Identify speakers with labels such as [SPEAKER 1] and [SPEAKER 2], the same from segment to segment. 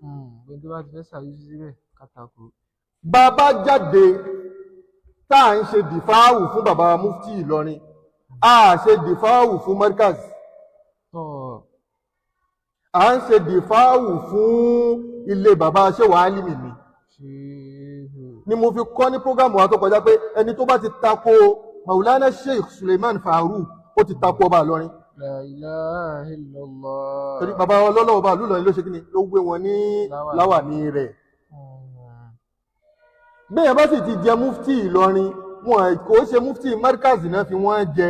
[SPEAKER 1] Gbogbo tó bá ti fẹ́ ṣàyíṣú síbẹ̀ kátàkó.
[SPEAKER 2] Bàbá jáde tá à ń ṣe dìfáàwù fún bàbá mufti Ìlọrin, a ṣe dìfáàwù fún Markaz,
[SPEAKER 1] Tọ́.
[SPEAKER 2] à ń ṣe dìfáàwù fún ilé bàbá Ṣéwà Álímì ni.
[SPEAKER 1] Ṣéhù.
[SPEAKER 2] Ni mo fi kọ́ ní prógámù wa tó kọjá pé ẹni tó bá ti tako Maulana Sheikh Suleiman Farouk, ó ti tako ọba Ìlọrin.
[SPEAKER 1] La ilaha illallah.
[SPEAKER 2] Torí bàbá ọlọ́lọ́ ọba ìlú Ìlọrin ló ṣe kí ni, ló wé wọn ní
[SPEAKER 1] Láwàní.
[SPEAKER 2] láwàní rẹ̀. Bẹ́ẹ̀ bá sì ti jẹ mufti Ìlọrin, wọn kò ṣe mufti Markaz náà fi wọ́n jẹ.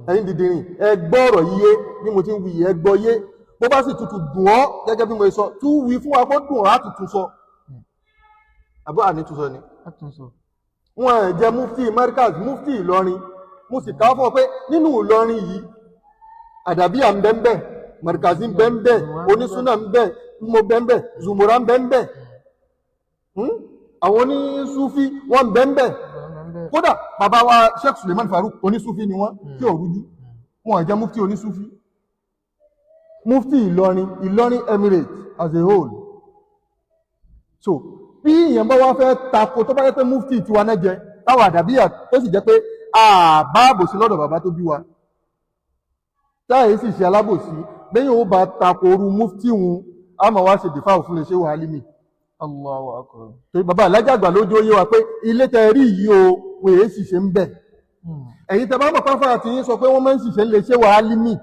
[SPEAKER 2] Ẹ̀yin dìdìrìn, ẹ gbọ́ ọ̀rọ̀ yíyé bí mo ti ń wí, ẹ gbọ́ yé. Bó bá sì tutù dùn ọ́ gẹ́gẹ́ bí mo ṣe sọ, tú wí fún wa kó dùn ọ́, á tuntun sọ. Àbúrò àní tún sọ ni.
[SPEAKER 1] Àtúnṣọ.
[SPEAKER 2] Wọn ẹ̀ jẹ mufti Markaz, mufti Ìlọrin. Mo sì ká fún ọ pé nínú Ìlọrin yìí, àdàbíyà ń bẹ ń bẹ, Markazi ń bẹ ń bẹ, onísúnà ń bẹ, mo bẹ ń bẹ, zùmùrà ń bẹ ń bẹ, Àwọn onísúfí wọn ń bẹ ń bẹ. Kódà bàbá wa Sheikh Suleiman Farouk, onísúfí ni wọ́n tí ò rújú. Wọn jẹ́ mufti onísúfí. Mufti Ìlọrin, Ìlọrin Emirate as a whole. So bí èèyàn bá wá fẹ́ tako, tó bá jẹ́ pé mufti tiwa náà jẹ táwọn àdàbíyà, tó sì jẹ́ pé àbá àbòsí lọ́dọ̀ bàbá tó bí wa, táyà sì ṣe alábòsí, bẹ́yìn ó bá tako orú mufti wọn, a máa wá ṣe dìfáà fún lè ṣe wàhálì mi.
[SPEAKER 1] Allahu akbar.
[SPEAKER 2] Torí bàbá alájà àgbà lójú ó yé wa pé ilé tẹ rí yìí o, wọ́n èé sì ṣe ń bẹ̀. Ẹ̀yin tẹ bá mọ̀ páfà àti yín sọ pé wọ́n máa ń ṣiṣẹ́ lè ṣe wàhálì mi,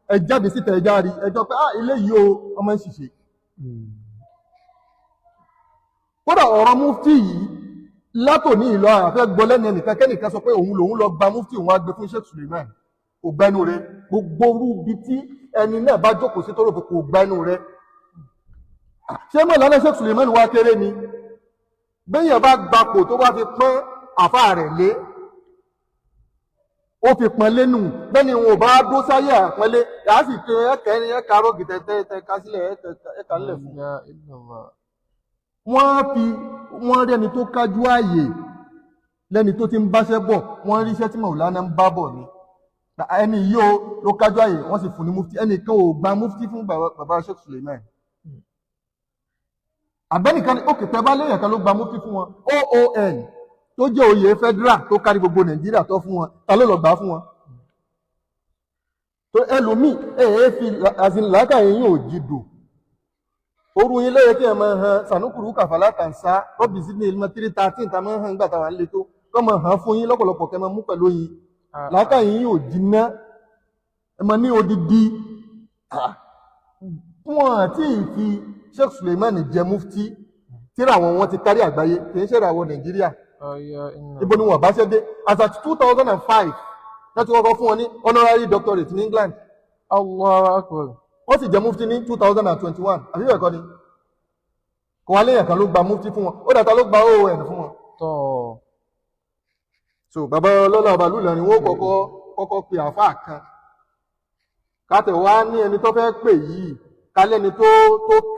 [SPEAKER 2] ẹ jáde síta, ẹ járe ẹjọ́ pé ah, ilé yìí o, wọ́n máa ń ṣiṣẹ́. Kódà ọ̀rọ̀ mufti yìí látòní ìlọ, àfẹ́ gbọ́ lẹ́nu ẹnìkan kẹ́nìkan sọ pé òun lòun lọ gba mufti, òun á gbé fún Sheikh Suleiman. Kò gbẹ́nu rẹ. Gbogbo orú ibi tí ẹni náà bá jókòó sí tó rò pé kò gbẹ́nu rẹ, ṣé mọ̀ lánàá Sheikh Suleiman wá kéré ni? Bẹ́yẹn bá gbapò tó bá fi pọ́n àfa rẹ̀ lé, ó fi pọ́n lẹ́nu. Bẹ́ẹ̀ni wọn ò bá dó sáyé àpọ́nlé, yàá sì kí ẹ̀kẹ́ ẹ̀ka rọ́ọ̀gì tẹ́tẹ́ ká sílẹ̀ ẹ̀ka ńlẹ̀ fún.
[SPEAKER 1] La ilaha illallah.
[SPEAKER 2] Wọ́n fi wọ́n rí ẹni tó kájú ààyè lẹ́ni tó ti ń báṣẹ́ bọ̀, wọ́n rí iṣẹ́ tí Màúlánà ń bá bọ̀ ni. Ẹni yìí ó ló kájú ààyè, wọ́n sì fún ní mufti. Ẹnìkan ò gba mufti fún bàbá Sheikh Suleiman. Àbẹ́nìkan ní òkè tẹ́ bá léèyàn kan ló gba mufti fún wọn, OON tó jẹ́ oyè federal tó kárí gbogbo Nàìjíríà tó fún wọn, ta ló lọ gbà á fún wọn? Tó ẹlòmíì ẹ fi àti làákàyè yín ò jìdò. Orú yín lóye kí ẹ máa han sànúkùrú kàfàlà tàǹsá rọ́bì sídìí ilmọ̀ 313 tá a máa hàn nígbà táwa ń le tó kọ́ máa hàn fún yín lọ́pọ̀lọpọ̀ kẹ́ máa mú pẹ̀lú yín. Làákàyè yín ò jiná, ẹ máa ní odidi wọn àti ìfi Sheikh Suleiman jẹ mufti. Tíra àwọn wọn ti kárí àgbáyé, kì í ṣe ìràwọ̀ Nàìjíríà.
[SPEAKER 1] La ilaha illallah.
[SPEAKER 2] Ibo ni wọn bá ṣe dé? As at 2005 láti kọ́kọ́ fún wọn ní honorary doctorate ní England.
[SPEAKER 1] Allahu akbar.
[SPEAKER 2] Wọ́n sì jẹ mufti ní 2021, àbí bẹ́ẹ̀ kọ́ ni? Kò wá léèyàn kan ló gba mufti fún wọn, ó dàtà ló gba OON fún wọn.
[SPEAKER 1] Tọ́.
[SPEAKER 2] So bàbá ọlọ́lá ọba lùlọrin, wọn kọ́kọ́ kọ́kọ́ pe àáfàá kan kátẹ̀ wá ní ẹni tó fẹ́ pè yìí kálẹ́ni tó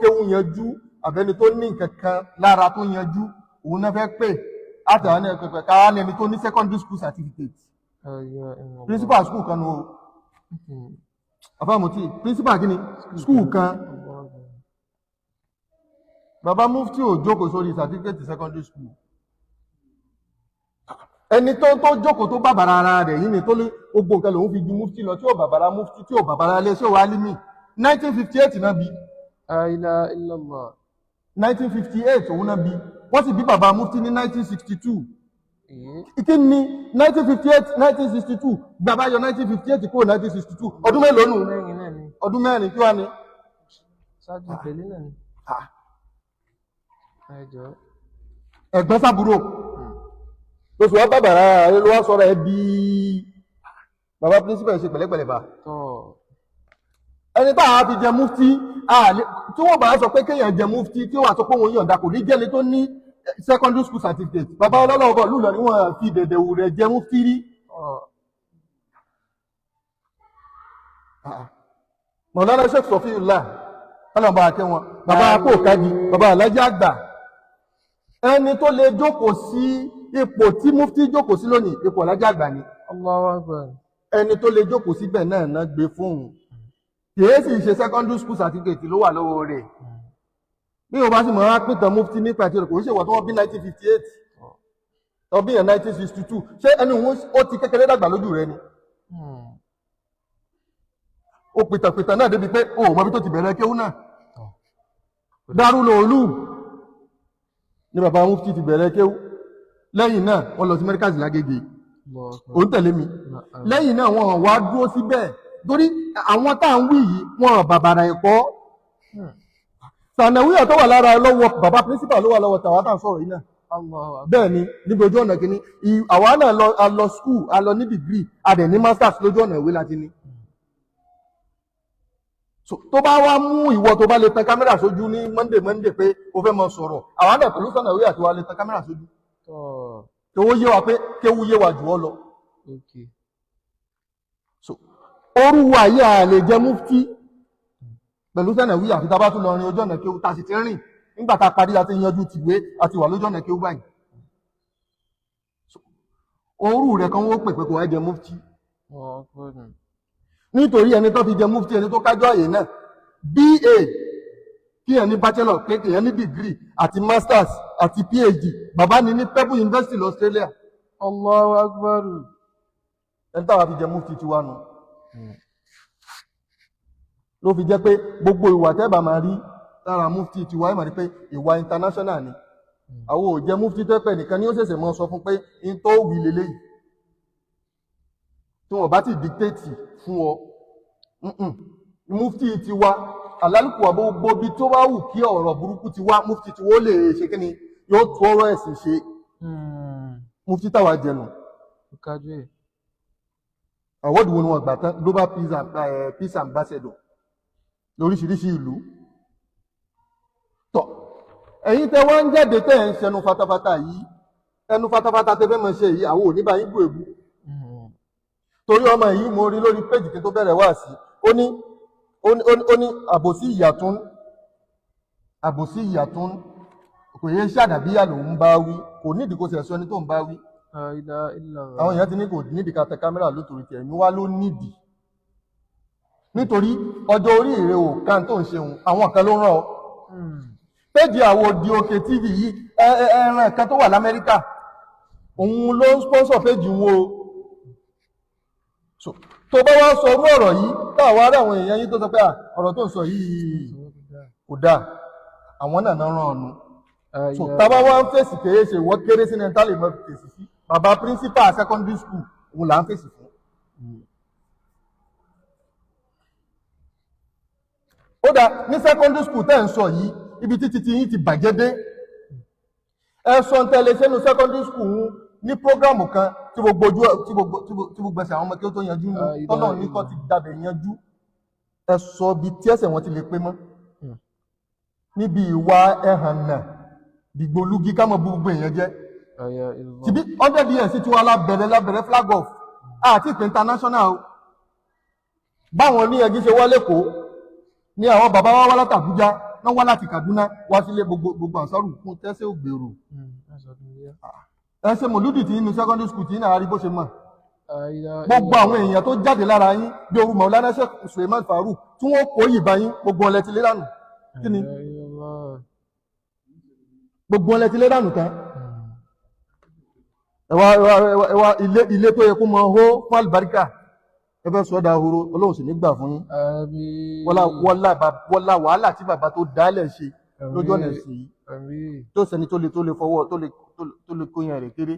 [SPEAKER 2] kéwú yanjú, àbẹ́ni tó ní nǹkan kan lára tó yanjú, òun náà fẹ́ pè àtàwọn ní ẹ̀pẹ̀pẹ̀ ká ní ẹni tó ní secondary school certificate.
[SPEAKER 1] La ilaha illallah.
[SPEAKER 2] Principal school kan nù o, àfàmùtí principal kí ni school kan.
[SPEAKER 1] Allahu akbar.
[SPEAKER 2] Bàbá mufti ò jókòó sórí certificate secondary school. Ẹni tó jókòó tó bàbàrà ara rẹ̀ yìí ni tó lé gbogbo nǹkan lòun fi ju mufti lọ, tí ò bàbàrà mufti, tí ò bàbàrà ilé ṣé wàá límì. 1958 náà bí.
[SPEAKER 1] La ilaha illallah.
[SPEAKER 2] 1958 òun náà bí. Wọ́n sì bí bàbá mufti ní 1962.
[SPEAKER 1] Èyí.
[SPEAKER 2] Ìkí ni 1958, 1962, bàbá yọ 1958 kúrò 1962, ọdún mélòó nù?
[SPEAKER 1] Mẹ́rin náà ni.
[SPEAKER 2] Ọdún mẹ́rin kí wá ni?
[SPEAKER 1] Ṣáájú ìpele náà ni. Ẹ jọ̀ọ́.
[SPEAKER 2] Ẹ̀gbọ́n sábúrò lóṣù wa bàbàrà rẹ ló wá sọ̀rọ̀ ẹ bí bàbá principal ṣe pẹ̀lẹ́pẹ̀lẹ́ bá.
[SPEAKER 1] Tọ́.
[SPEAKER 2] Ẹni tá a fi jẹ mufti, tí wọ́n bá sọ pé kéèyàn jẹ mufti, tí wọ́n sọ pé òun yọ̀ǹda, kò ní jẹ́ni tó ní secondary school certificate. Bàbá ọlọ́lọ́wọ́ lùlọ ni wọ́n fi dẹ̀dẹ̀wù rẹ̀ jẹ mufti rí.
[SPEAKER 1] Tọ́.
[SPEAKER 2] Mọ̀lánà Sheikh Sọfíùlà, ọlọ́mọba akẹ́ wọn, bàbá akó kájí, bàbá alájà àgbà, ẹni tó lè jókòó sí ipò tí mufti jókòó sí lónìí, ipò alájà àgbà ni.
[SPEAKER 1] Allahu akbar.
[SPEAKER 2] Ẹni tó lè jókòó síbẹ̀ náà náà gbé fóun. Kìí sì ṣe secondary school certificate ló wà lọ́wọ́ rẹ̀. Bí o bá sì mọ̀ á pìtàn mufti nípa ìtìrẹ̀, kò ń ṣèwọ̀ tó wọ́n bí 1958 ọbí yẹn 1962. Ṣé ẹni òun ó ti kékeré dàgbà lójú rẹ ni? Ó pìtàpìtà náà débi pé o ò mọbi tó ti bẹ̀rẹ̀ kéwú náà. Darul Ulum ní bàbá mufti ti bẹ̀rẹ̀ kéwú. Lẹ́yìn náà wọ́n lọ sí Mẹ́ríkàsì lágége. Ò ń tẹ̀lé mi? Lẹ́yìn náà wọ́n wá dúró síbẹ̀, torí àwọn tá à ń wí yìí wọ́n bàbàrà ẹ̀kọ́ sànàwíyà tó wà lára lọ́wọ́ bàbá principal ló wà lọ́wọ́ tàwa tá à ń sọ̀rọ̀ yìí náà. Bẹ́ẹ̀ ni, níbi ojú ọ̀nà kìíní àwa náà lọ, a lọ school, a lọ ní degree, a dẹ̀ ní masters lójú ọ̀nà ìwé láti ní. So tó bá wá mú ìwọ tó bá lè tan kámẹ́rà sójú ní Monday Monday pé o fẹ́ mọ sọ̀rọ̀, àwa náà pẹ̀lú sànàwíyà tí wàá lè tan kámẹ́rà sójú tó yé wa pé kéwú yé wa jù ọ́ lọ. So orú wa yìí a lè jẹ mufti pẹ̀lú sànàwíyà àfi tá a bá tún lọ rin ojú ọ̀nà kéwú tá a sì ti rìn nígbà tá a parí àti yanjú tìwé àti wà lójú ọ̀nà kéwú báyìí. Orú rẹ̀ kan wọ́n pè pé kò wá jẹ mufti, nítorí ẹni tó fi jẹ mufti, ẹni tó kájọ àyè náà, BA kí ẹni bachelor, pé kí ẹni degree àti masters àti PhD, bàbá ni ní Pebble University lọ Australia.
[SPEAKER 1] Allahu Akbar.
[SPEAKER 2] Ẹni táwa fi jẹ mufti tiwa nù. Ló fi jẹ́ pé gbogbo ìwà tẹ́bà máa rí lára mufti tiwa, ẹ̀ máa rí pé ìwà international ni. Àwọn ò jẹ́ mufti tẹ́pẹ̀ nìkan ni ó ṣẹ̀ṣẹ̀ mọ́ sọ fún pé in tó wí leléyìí tí wọ́n bá ti dictate fún ọ. Mufti tiwa alálùkù gbogbo bí tó bá wù kí ọ̀rọ̀ burúkú ti wá, mufti tiwa ó lè ṣe kí ni, yóò tú ọ̀rọ̀ ẹ̀sìn ṣe. Mufti táwa jẹnu àwọ́dù wo ni wọ́n gbà tán? Global Peace and, Peace Ambassador lóríṣiríṣi ìlú. Tọ́ ẹ̀yin tẹ́ wá ń jáde tẹ́ ẹ̀ ń ṣẹnu fatafata yìí, ẹnu fatafata tẹ́ fẹ́ mọ̀ ṣe yìí, àwọn ò ní bá yín bú èbú. Torí ọmọ yìí mo rí lórí péjì kí n tó bẹ̀rẹ̀ wá sí, ó ní àbòsí ìyàtún, àbòsí ìyàtún kò yẹ ṣàdàbíyà lòún bá wí, kò nídìí kó ṣe ẹ̀sọ́ ẹni tó ń bá wí. Àwọn èèyàn ti ní kò nídìí ká tẹ kámẹ́rà lótorí tiẹ̀, mi wá ló nídìí, nítorí ọjọ́ orí ìrè ò kan tó ń ṣeun, àwọn kan ló rán ọ. Péjì Àwòdì Òkè TV yìí, ẹran kan tó wà l'Amẹ́ríkà òun ló ń sponsor péjì wọn o. So tó bá wá sọ orú ọ̀rọ̀ yìí, táwa ará àwọn èèyàn yín tó sọ pé ọ̀rọ̀ tó ń sọ yìí kò dáa, àwọn náà náà rán ọ̀nù. So tábà wá ń fèsì kéré ṣe ìwọ kéré sínú ẹni tá lè mọ fèsì sí. Bàbá principal secondary school òun là ń fèsì fún. Ó dáa, ní secondary school tẹ́ ń sọ yìí, ibi títí tí yín ti bàjẹ́ dé, ẹ sọ ń tẹ́lẹ̀ sẹ́nu secondary school ń ní prógrámù kan tí gbogbo ojú tí gbogbo tí gbogbo ẹsẹ̀ àwọn ọmọ kí ó tó yanjú nù tọ́lọ̀ ní kọ́ ti dàbẹ̀ yanjú. Ẹ sọ bí tí ẹsẹ̀ wọn ti lè pé mọ́ níbi ìwà ẹ̀hànnà dìgbòlugi ká mọ̀ gbogbo èèyàn jẹ́. Tìbí 100 years tí wọ́n lábẹ̀rẹ̀ flag off àti ìpín international báwọn ní ẹgbẹ́ ṣe wá lẹ́kọ̀ọ́ ní àwọn bàbá wa wá láti Àbújá náà wá láti Kaduna wá sílé gbogbo ànsárù fún tẹ́sẹ̀ ògbèrò. Ẹ ṣe mòlúdì tí inú secondary school tí náà rí bó ṣe mọ̀. Gbogbo àwọn èèyàn tó jáde lára yín bí orú Maulana Sheikh Suleiman Farouk tí wọ́n kó yìí bá yín, gbogbo ọlẹ́ ti lé dànù. Kí ni gbogbo ọlẹ́ ti lé dànù tán? Ẹ wá ilé tó yẹ kó mọ hó fún àlùbáríkà, ẹ fẹ́ sọ́dà ahoro, Ọlọ́run sì ní gbà fún yín. Wọ́lá wàhálà tí bàbá tó dálẹ̀ ṣe lójú ọ̀nà ẹ̀sìn yìí tó sẹni tó lè fọwọ́ tó lè kóyan rẹ̀ kéré.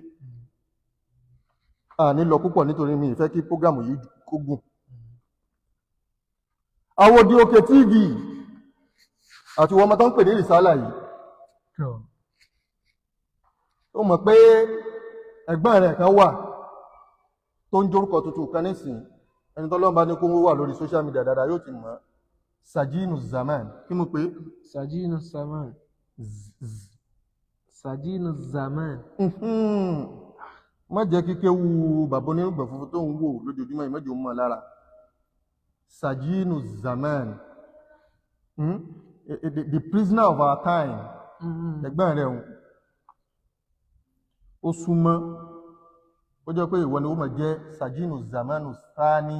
[SPEAKER 2] A ní lọ púpọ̀ nítorí mi ìfẹ́ kí prógrámù yìí kó gùn. Àwòdì Òkè TV àti wọ́n ọmọ tó ń pè ní rìsálà yìí, ó mọ̀ pé ẹ̀gbọ́n rẹ̀ kan wà tó ń jórúkọ tuntun kan nísìnyí, ẹni tó lọ́nba ní kó wà lórí social media dáadáa yóò ti mọ̀. Sajinu Zaman, kí mo pè é?
[SPEAKER 1] Sajinu Zaman. Sajinu Zaman.
[SPEAKER 2] Má jẹ́ kíké wu bàbá onírùngbọ̀n funfun tó ń wò lójoojúmọ́ ìmọ̀jò mọ́ lára. Sajinu Zaman, the prisoner of our time. Ẹ̀gbọ́n rẹ̀ ó súnmọ́ ó jẹ́ pé ìwọ ni ó máa jẹ́ Sajinu Zamanu Sani.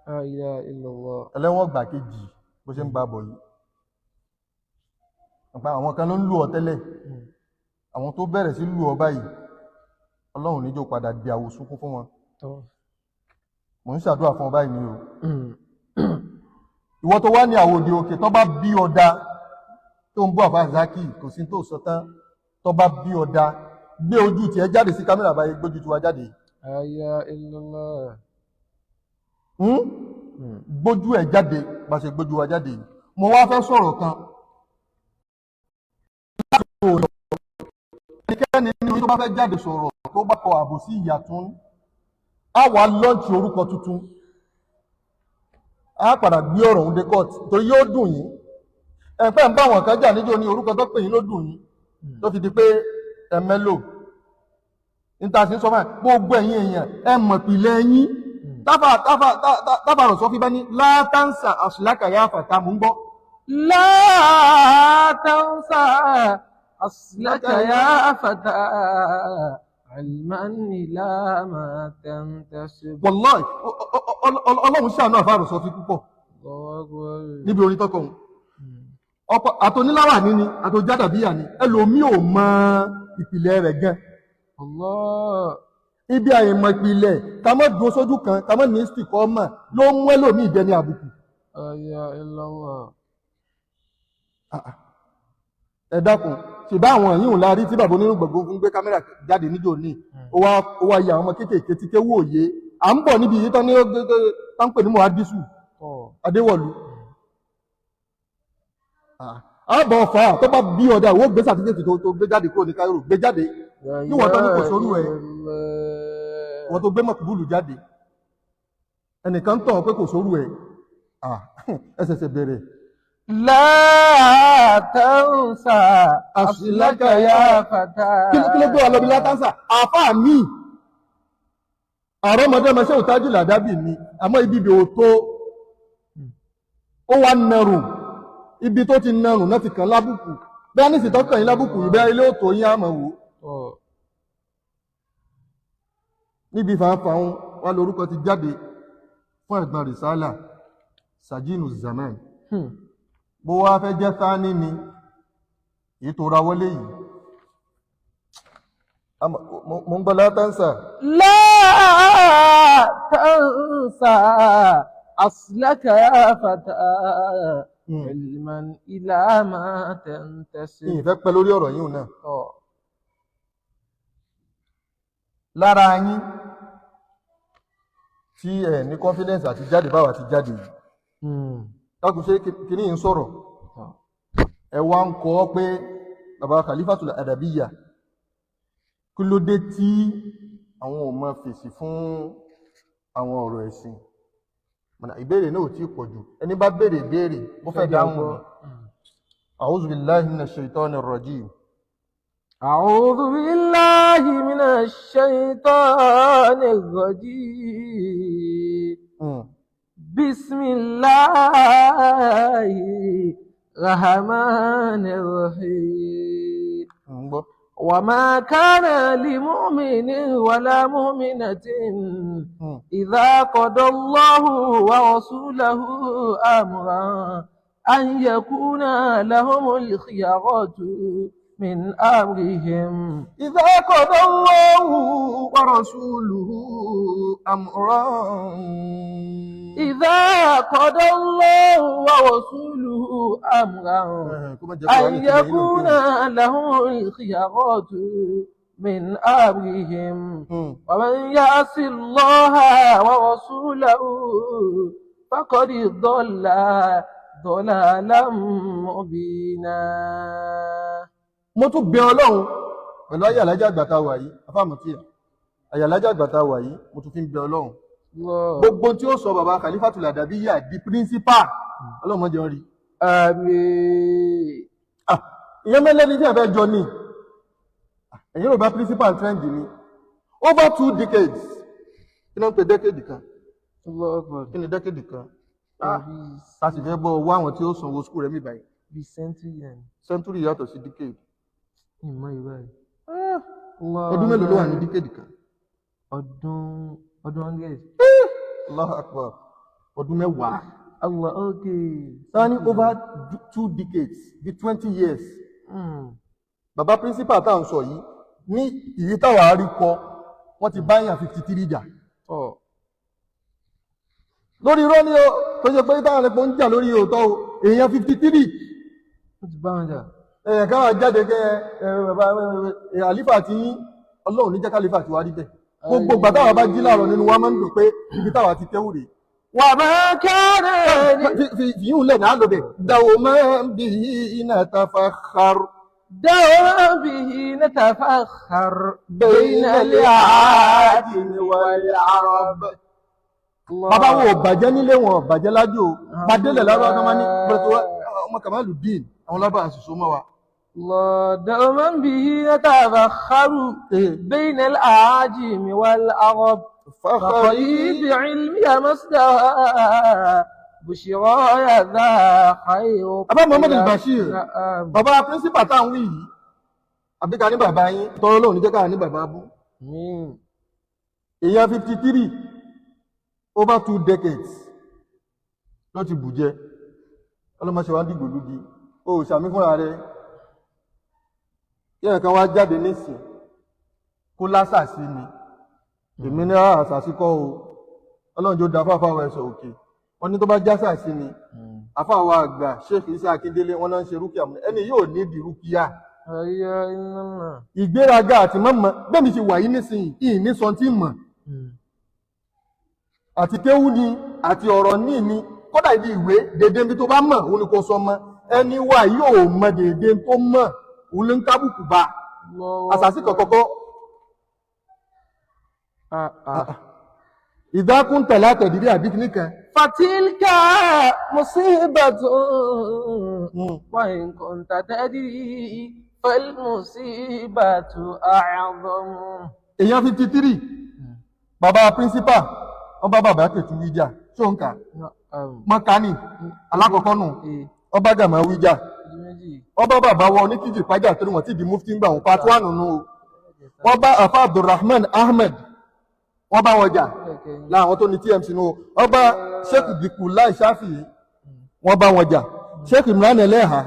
[SPEAKER 1] La ilaha illallah.
[SPEAKER 2] Ẹlẹ́wọ̀n gbà kejì bó ṣe ń bá bọ̀ yìí. Àpá àwọn kan ló ń lù ọ tẹ́lẹ̀, àwọn tó bẹ̀rẹ̀ sí lù ọ báyìí, Ọlọ́run níjó padà di àwòsúnkún fún wọn. Mò ń ṣàdúrà fún ọ báyìí ni o. Ìwọ tó wá ní àwòdì òkè, tó bá bí ọ̀dà tó ń bú àfa Zaki, kò sí tó sọ tán, tó bá bí ọ̀dà gbé ojú tiẹ̀ jáde sí kámẹ́rà báyìí, gbójú tiwa jáde.
[SPEAKER 1] La ilaha illallah.
[SPEAKER 2] Gbójú ẹ̀ jáde bá ṣe gbójú wa jáde. Mo wá fẹ́ sọ̀rọ̀ kan. Ẹnikẹ́ni nínú tó bá fẹ́ jáde sọ̀rọ̀ tó bá kọ àbòsí ìyàtún, á wà lọ́ǹtì orúkọ tuntun, á padà gbé ọ̀rọ̀ òun dé court torí yóò dùn yín. Ẹ̀pẹ́ ń bá àwọn kan jà níjó ní orúkọ tó pè yín ló dùn yín tó fi di pé ẹ mẹ́lò níta sí sọ fún ẹ. Gbogbo ẹ̀yin èèyàn ẹ mọ̀ ìpìlẹ̀ yín. Táfà táfà táfà rọ̀ sọ fí bá ní látàǹsà àṣìlákà yá fàtà mú ń gbọ́.
[SPEAKER 1] لا تنسى أصلك يا فتى علما إلى ما تنتسب.
[SPEAKER 2] Wàláì, Ọlọ́run ṣàánú àfàrọ̀ sọ fí púpọ̀
[SPEAKER 1] الله أكبر.
[SPEAKER 2] níbi orin tọkọ òun. Ọ̀pọ̀ àtòníláwà ní ni àtòjádàbíyà ni, ẹlòmíì ò mọ ìpìlẹ̀ rẹ̀ gan.
[SPEAKER 1] Allah.
[SPEAKER 2] Ibi àìmọ̀ ìpìlẹ̀ ká má dúró sójú kan, ká má ní sìkọ́ mọ̀ ló mú ẹlòmíì dẹni àbùkù.
[SPEAKER 1] La ilaha illallah.
[SPEAKER 2] Ẹ dákun, ṣèbá àwọn yìí ò la rí tí bàbá onírúgbọ̀n ń gbé kámẹ́rà jáde níjò ní, ó wá ya àwọn ọmọ kéékèèké tí kéwú òye. À ń bọ̀ níbi yìí tán ní tán pè ní Mohadisu Adéwọ̀lú. Àbọ̀ ọ̀fà tó bá bí ọ̀dà ìwọ gbé sàtífíkẹ́tì tó gbé jáde kúrò ní Cairo, gbé jáde níwọ̀n tán ní kò sórú ẹ̀, wọ́n tó gbé mọ̀kúbùlù jáde, ẹnìkan tàn pé kò sórú ẹ̀, ẹ ṣẹ̀ṣẹ̀ bẹ̀rẹ̀.
[SPEAKER 1] لا تنسى أصلك يا فتى.
[SPEAKER 2] Kí ló gbé wa lọ bí látàǹsà? Àáfàá mi àrọ́mọdé ọmọṣẹ́ òtájú làdábì ni, àmọ́ ibi ibi ò tó, ó wá narùn, ibi tó ti narùn náà ti kàn lábùkù. Bẹ́ẹ̀ ní ìsìtọ́ kàn yín lábùkù yìí, bẹ́ẹ̀ ilé òtò yín àmọ̀ wò. Níbi fàáfàá wà lórúkọ ti jáde fún ẹ̀gbọ́n rìsálà Sajinu Zaman. Bó wá fẹ́ jẹ́ sáání ni èyí tó ra wọlé yìí, mo ń gbọ́ látàǹsà.
[SPEAKER 1] لا تنسى أصلك يا فتى علما إلى ما تنتسب.
[SPEAKER 2] Ìfẹ́ pẹ́ lórí ọ̀rọ̀ yìí náà. Lára yín tí ẹ ní confidence àti jáde báwa ti jáde yìí, dákun, ṣé kìíní ń sọ̀rọ̀? Ẹ wá ń kọ́ pé bàbá Khalifatul Adabiyya, kí ló dé tí àwọn ò máa fèsì fún àwọn ọ̀rọ̀ ẹ̀sìn? Ìbéèrè náà ò tí ì pọ̀ jù, ẹni bá béèrè béèrè bó fẹ́ dáhùn ni. A'udhu billahi minash shaitani rrajim.
[SPEAKER 1] A'udhu billahi minash shaitani rrajim. Bismillahi rahmani rahim. وما كان لمؤمن ولا مؤمنة إذا قضى الله ورسوله أمرا أن يكون لهم الخيارة من أمرهم.
[SPEAKER 2] إذا قضى الله ورسوله أمرا.
[SPEAKER 1] إذا قضى الله ورسوله أمرا أن يكون لهم الخيارات من أمرهم ومن يعص الله ورسوله فقد ضل ضلالا مبينا.
[SPEAKER 2] Mo tún bẹ̀ Ọlọ́run pẹ̀lú ayé alájà àgbà tá a wà yìí, afáàmùtíyà ayé alájà àgbà tá a wà yìí, mo tún fi ń bẹ̀ Ọlọ́run. Gbogbo tí ó sọ bàbá Khalifatul Adabiyya di principal, Ọlọ́run jẹ́ rí.
[SPEAKER 1] Àmín.
[SPEAKER 2] Ìyẹn mẹ́lẹ́ni tí a fẹ́ jọ ní ẹ̀yìn rò bá principal trend ni over 2 decades. Kí ló ń pè decade kan? Kí ni decade kan? A sì fẹ́ bọ́ wá àwọn tí ó sanwó school rẹ̀ mí báyìí.
[SPEAKER 1] Bí century yẹn.
[SPEAKER 2] Century yàtọ̀ sí decade.
[SPEAKER 1] Ìmọ̀ ìwà yìí.
[SPEAKER 2] Ọdún mélòó ló wà ní decade kan?
[SPEAKER 1] Ọdún 100.
[SPEAKER 2] Allahu Akbar. Ọdún 10.
[SPEAKER 1] Allah, okay.
[SPEAKER 2] Sáà ní over 2 decades, bí 20 years. Bàbá principal tá à ń sọ yìí, ní ìyí táwa rí kọ, wọ́n ti bá yàn 53 jà lórí irọ́ ni o, tó ṣe pé táwọn ẹ̀pọ̀ ń jà lórí òótọ́ o. Èèyàn 53.
[SPEAKER 1] Ó ti bá wọn jà.
[SPEAKER 2] Èèyàn káwà jáde kẹ́ ẹ bàbá ẹ àlífà tí Ọlọ́run ní jẹ́ kálífà tí wàá rí bẹ́ẹ̀. Gbogbo ìgbà táwa bá jí láàárọ̀, nínú wa máa ń dùn pé ibi táwa ti kéwù rèé.
[SPEAKER 1] وما كان
[SPEAKER 2] Fìyún lẹ̀ náà lóde دوما به نتفخر.
[SPEAKER 1] دوما به نتفخر
[SPEAKER 2] بين العاجم والعرب. Bàbá wo ò bàjẹ́ nílé, wọn ò bàjẹ́ lájò. Bàdélẹ̀ lábá tó máa ní bẹ̀rẹ̀ ọmọ Kamaludeen, àwọn lábá àṣìṣò mọ́ wa.
[SPEAKER 1] الله، دوما به نتفخر بين الأعاجم والعرب، فخري بعلمي مصدر بشرايا ذا خير.
[SPEAKER 2] Bàbá Muhammad al-Bashir.
[SPEAKER 1] نعم.
[SPEAKER 2] Bàbá principal tá à ń wí yìí, àbí ká ní bàbá yín tọrọ lóhùn ní jẹ́ ká ní bàbá bú.
[SPEAKER 1] Àmín.
[SPEAKER 2] Èèyàn 53 over 2 decades ló ti bùjẹ. Ọlọ́mọṣẹ́ wa ń dìgbò lúgi o, sàmí fúnra rẹ̀ kí ẹ̀kan wá jáde nísìn kó lásàsí ni. Èmi ní àṣàsí kọ́ o, Ọlọ́run jó da fáfáwọ̀ ẹ̀sọ̀ òkè. Wọ́n ní tó bá jásàsí ni, àfáwọ̀ àgbà Sheikh Isa Akíndélé, wọ́n náà ń ṣe rúkìá mú. Ẹni yóò ní ìdí rúkìá.
[SPEAKER 1] Ayé iná.
[SPEAKER 2] Ìgbéraga àti mọ́mọ́ bẹ́ẹ̀ mi ṣe wà yí nísìnyí, ìyìn ní sọ tí mọ̀ àti kéwú ni àti ọ̀rọ̀ ní ni. Kódà ibi ìwé dédé ibi tó bá mọ̀ òun ni kò sọ mọ́. Ẹni wà yóò mọ dédé tó mọ̀, òun ló ń tábùkù bá àṣàsí kọ̀kọ́kọ́. Ìdákùn tẹ̀lé àtẹ̀dírí àbí kìíní kan.
[SPEAKER 1] فتلك مصيبة، وإن كنت تدري فالمصيبة أعظم.
[SPEAKER 2] Èèyàn 53, bàbá principal, wọ́n bá bàbá kẹtù wíjà ṣó ń kà.
[SPEAKER 1] نعم.
[SPEAKER 2] Mọ́kánì alákọ̀ọ́kọ́ nù.
[SPEAKER 1] إيه.
[SPEAKER 2] Ọba gàmà wíjà.
[SPEAKER 1] Méjì.
[SPEAKER 2] Wọ́n bá bàbá wọn oníkìjì pàjá torí wọ́n ti di mufti ń gbà wọn, part one nù o. Wọ́n bá afa Abdulrahman Ahmed, wọ́n bá wọn jà láwọn tó ní TMC nù o. Wọ́n bá Sheikh Diku Lai Shafi, wọ́n bá wọn jà. Sheikh Imran Eleha,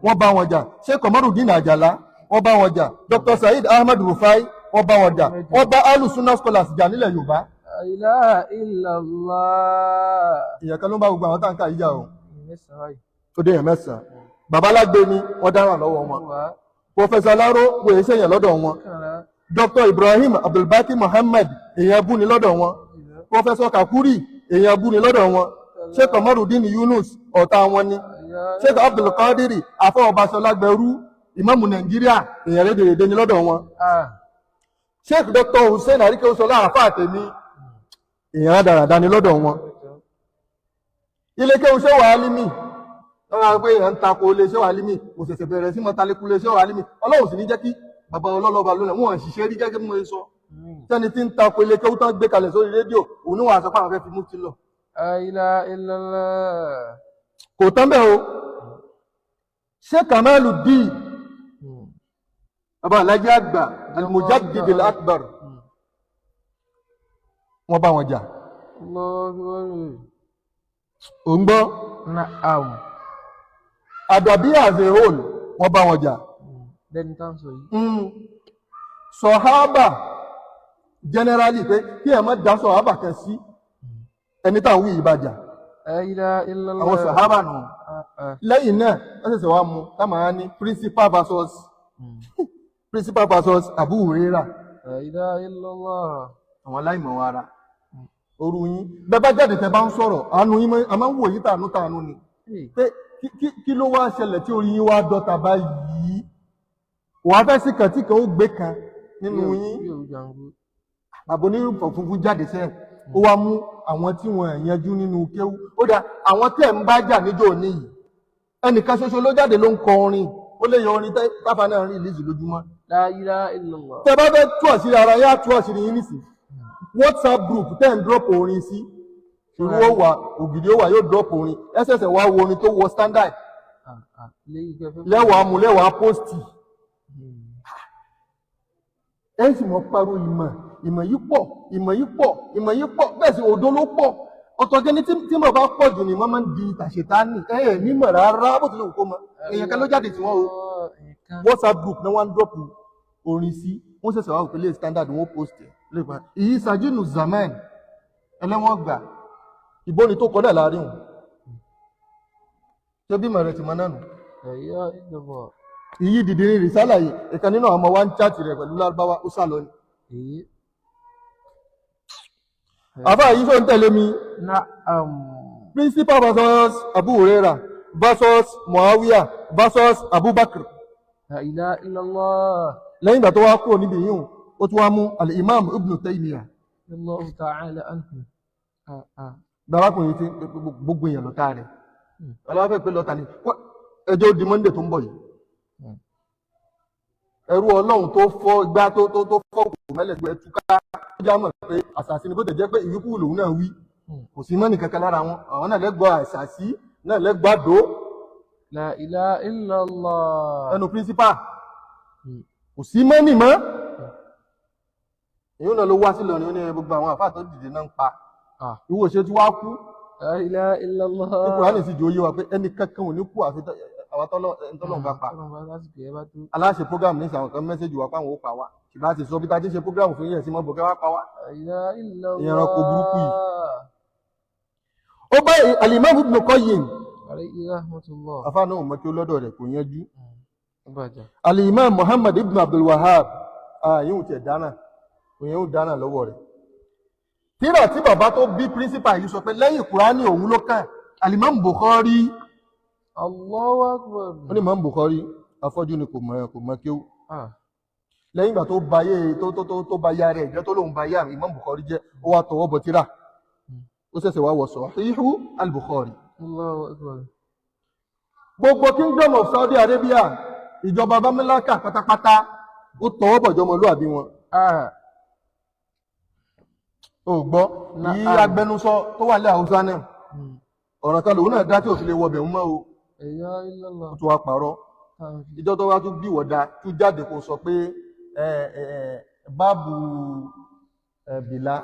[SPEAKER 2] wọ́n bá wọn jà. Sheikh Komarudin Ajala, wọ́n bá wọn jà. Dr Saheed Ahmed Rufai, wọ́n bá wọn jà. Wọ́n bá Alusuna scholars jà nílẹ̀ Yorùbá.
[SPEAKER 1] لا إله إلا الله.
[SPEAKER 2] Ìyẹn kan ló ń bá gbogbo àwọn táǹkà yìí jà o.
[SPEAKER 1] Mẹ́sàn-án báyìí.
[SPEAKER 2] Tó dé yẹn mẹ́sàn-án. Babalágbé ni wọ́n dáràn lọ́wọ́ wọn.
[SPEAKER 1] Mẹ́wàá.
[SPEAKER 2] Professor Alaro, wòye sẹ́yìn lọ́dọ̀ wọn.
[SPEAKER 1] Mọ́kànlá.
[SPEAKER 2] Dr Ibrahim Abdulbaki Muhammad, èèyàn bú ni lọ́dọ̀ wọn. Professor Kakuri, èèyàn bú ni lọ́dọ̀ wọn. Sheikh Omarudin Yunus, ọ̀tá wọn ni. Sheikh Abdulkadiri Afọwọ́baṣọlágbẹrú, ìmáàmù Nàìjíríà, èèyàn rédèrèdè ni lọ́dọ̀ wọn. Sheikh Dr Hussein Arikeosola, àfáà tèmi, èèyàn rádaràda ni lọ́dọ̀ wọn. Ilé kéwú ṣé wàá límì lọ́wọ́ pé èèyàn ń takò ilé ṣé wàá límì, kò ṣẹ̀ṣẹ̀ bẹ̀rẹ̀ sí mọ́ talékú ilé ṣé wàá límì. Ọlọ́run sì ní jẹ́ kí bàbá ọlọ́lọ́ba lónìí wọn ṣiṣẹ́ rí gẹ́gẹ́ bí mo ṣe sọ. Sẹ́ni tí ń takò ilé kéwú tán gbé kalẹ̀ sórí rédíò, òun ní wàá sọ pé àwọn fẹ́ fi mú ti lọ.
[SPEAKER 1] La ilaha illallah.
[SPEAKER 2] Kò tán bẹ́ẹ̀ o. Ṣé Kamalu Deen, bàbá alájẹ àgbà, Al-Mujaddid Al-Akbar, wọ́n bá wọn jà.
[SPEAKER 1] Allahu Akbar.
[SPEAKER 2] Ò ń gbọ́?
[SPEAKER 1] Na'am.
[SPEAKER 2] Àdàbí as a whole, wọ́n bá wọn jà.
[SPEAKER 1] Lẹ́ni tá ń sọ yìí.
[SPEAKER 2] Sọ̀hábà generally, pé kí ẹ má dá sọ̀hábà kan sí, ẹni tá à ń wí ìbàjà.
[SPEAKER 1] La ilaha illallah.
[SPEAKER 2] Àwọn sọ̀hábà nù.
[SPEAKER 1] Ah, ah.
[SPEAKER 2] Lẹ́yìn náà, wọ́n ṣẹ̀ṣẹ̀ wá mú táwọn á ní principal versus principal versus Abu Huraira.
[SPEAKER 1] La ilaha illallah.
[SPEAKER 2] Àwọn aláìmọ̀ ara oru yín, bẹ́ẹ̀ bá jáde, tẹ́ bá ń sọ̀rọ̀, àánú yín a máa ń wò yín tàánú tàánú ni.
[SPEAKER 1] Hey.
[SPEAKER 2] Pé kí ló wá ṣẹlẹ̀ tí orí yín wá dọ́ta báyìí? Wàá fẹ́ sí kan tí kan ó gbé kan nínú yín.
[SPEAKER 1] Bí òun jàǹgó.
[SPEAKER 2] Bàbá onírúfọ̀ funfun jáde sẹ́yìn, ó wá mú àwọn tí wọ́n yanjú nínú kéwú. Ó dà, àwọn tẹ̀ ń bá jà níjọ́ òní yìí, ẹnìkan ṣoṣo ló jáde, ló ń kọ orin, ó lè yọ orin táfà náà rí ìlísì lójúmọ́.
[SPEAKER 1] La ilaha illallah.
[SPEAKER 2] Tẹ bá fẹ́ tú àṣírí ara yá, tú àṣírí yín nísìn. WhatsApp group tẹ́ ń drop orin sí, irú ó wà, ògìdì ó wà, yóò drop orin, ẹsẹ̀sẹ̀ wá wo orin tó wọ standard.
[SPEAKER 1] Ah, ah. Léyìí kẹfẹ́.
[SPEAKER 2] Lẹ́wàá mú, lẹ́wàá post. Ẹ sì mọ̀ pariwo ìmọ̀, ìmọ̀ yìí pọ̀, ìmọ̀ yìí pọ̀, ìmọ̀ yìí pọ̀. Bẹ́ẹ̀ sì òdo ló pọ̀. Ọ̀tọ̀ gẹ́ni tí mo bá pọ̀ jù ní wọ́n máa ń di tàṣetánì. Ẹ nímọ̀ rárá bó tilẹ̀ wù kó mọ. Èèyàn kan ló jáde tí wọ́n o.
[SPEAKER 1] Èèyàn kan.
[SPEAKER 2] WhatsApp group náà wọ́n ń drop orin sí. Wọ́n ṣẹ̀ṣẹ̀ wá òpèlè standard wọ́n post ẹ̀. Lè pa. Ìyí Sajinu Zaman ẹlẹ́wọ̀n gbà. Ìbóni tó kọ́ náà láàrin òun. Ṣé bímọ rẹ̀ ti mọ náà nù?
[SPEAKER 1] La ilaha illallah.
[SPEAKER 2] Ìyí dìde ní rìsálà yìí. Ìkan nínú àwọn ọmọ wa ń chaàtì rẹ̀ pẹ̀lú Lárúbáwá ó sá lọ ni.
[SPEAKER 1] Èyí.
[SPEAKER 2] Àfáà yìí ṣó ń tẹ̀lé mi.
[SPEAKER 1] Na'am.
[SPEAKER 2] Principal versus Abu Huraira versus Muawiya versus Abubakar.
[SPEAKER 1] La ilaha illallah.
[SPEAKER 2] Lẹ́yìn ìgbà tó wá kúrò níbi yìí ó tún wá mú Al-Imam Ibn Taymiyyah.
[SPEAKER 1] Allahu ta'ala anhu. Ah, ah.
[SPEAKER 2] Bàbákùnrin tí gbogbo èèyàn lọ́tà rẹ̀. Ọlọ́wọ́ pé lọ́tà ni. Ẹjọ́ di Monday tó ń bọ̀ yìí. Ẹrú Ọlọ́run tó fọ́ igbá tó tó tó fọ́ kò mẹ́lẹ̀ gbé túká. Ó já mọ̀ pé àṣàṣì ni bó tẹ̀ jẹ́ pé ìwíkú lòun náà wí. Kò sí mọ́nì kankan lára wọn. Àwọn náà lẹ́gbọ́ àṣàṣì náà lẹ́gbọ́ àdó.
[SPEAKER 1] La ilaha illallah.
[SPEAKER 2] Ẹnu principal. Kò sí mọ́nì mọ́. Èyí náà ló wá sí Ìlọrin ó ní gbogbo àwọn àfáà tó dìde náà ń pa.
[SPEAKER 1] Ah.
[SPEAKER 2] Ìwọ ṣe tí wàá kú.
[SPEAKER 1] La ilaha illallah.
[SPEAKER 2] Ní Kùránì sì jẹ́ oyé wa pé ẹnì kankan ò ní kú àfi àwọn tọ́lọ́run bá pa.
[SPEAKER 1] Tọ́lọ́run bá lásìkò ẹ bá tó.
[SPEAKER 2] Aláṣẹ program ní ìsàwọn kan mẹ́sẹ̀jì wa páwọn ó pa wá. Ṣùgbọ́n a ti sọ bí ta ti ṣe program fún yẹn sí mọ́ bọ̀kẹ́ wá pa wá.
[SPEAKER 1] La ilaha illallah.
[SPEAKER 2] Ìran kò burúkú yìí. Ó bá Al-Imam Ibn Qayyim.
[SPEAKER 1] Alayhi rahmatullah.
[SPEAKER 2] Afá náà mọ̀ kí ó lọ́dọ̀ rẹ̀ kò yanjú.
[SPEAKER 1] Ó bàjẹ́.
[SPEAKER 2] Al-Imam Muhammad ibn Abdul Wahhab. Àyíhùn tiẹ̀ dáná. Òyìn ò dáná lọ́wọ́ rẹ̀. Tírà tí bàbá tó bí principal yìí sọ pé lẹ́yìn Kùránì òun ló kàn. Al-Imam Bukhari.
[SPEAKER 1] Allahu akbar.
[SPEAKER 2] Ó ní Imam Bukhari afọ́jú ni kò mọ̀ kò mọ̀ kéwú.
[SPEAKER 1] Ah.
[SPEAKER 2] Lẹ́yìn ìgbà tó ba yé tó tó tó tó ba yá rẹ̀ jẹ́ tó lóun ba yá Imam Bukhari jẹ́ ó wá tọwọ́ bọ tírà. Ó ṣẹ̀ṣẹ̀ wá wọ Sahihu Al-Bukhari.
[SPEAKER 1] Allahu akbar.
[SPEAKER 2] Gbogbo Kingdom of Saudi Arabia ìjọba Bámílákà pátápátá ó tọwọ́ bọ̀jọ́ ọmọlúàbí wọn.
[SPEAKER 1] Ah.
[SPEAKER 2] Ó gbọ́ yí agbẹnusọ tó wà ní Haúsá náà ọ̀ràn kan lòun náà dá tí ò fi lè wọbẹ̀ ń mọ́ o.
[SPEAKER 1] La ilaha illallah.
[SPEAKER 2] Ó tún wá parọ́. Ìjọ tó wá tún bí wọ̀dà tún jáde kó sọ pé báàbù bìlà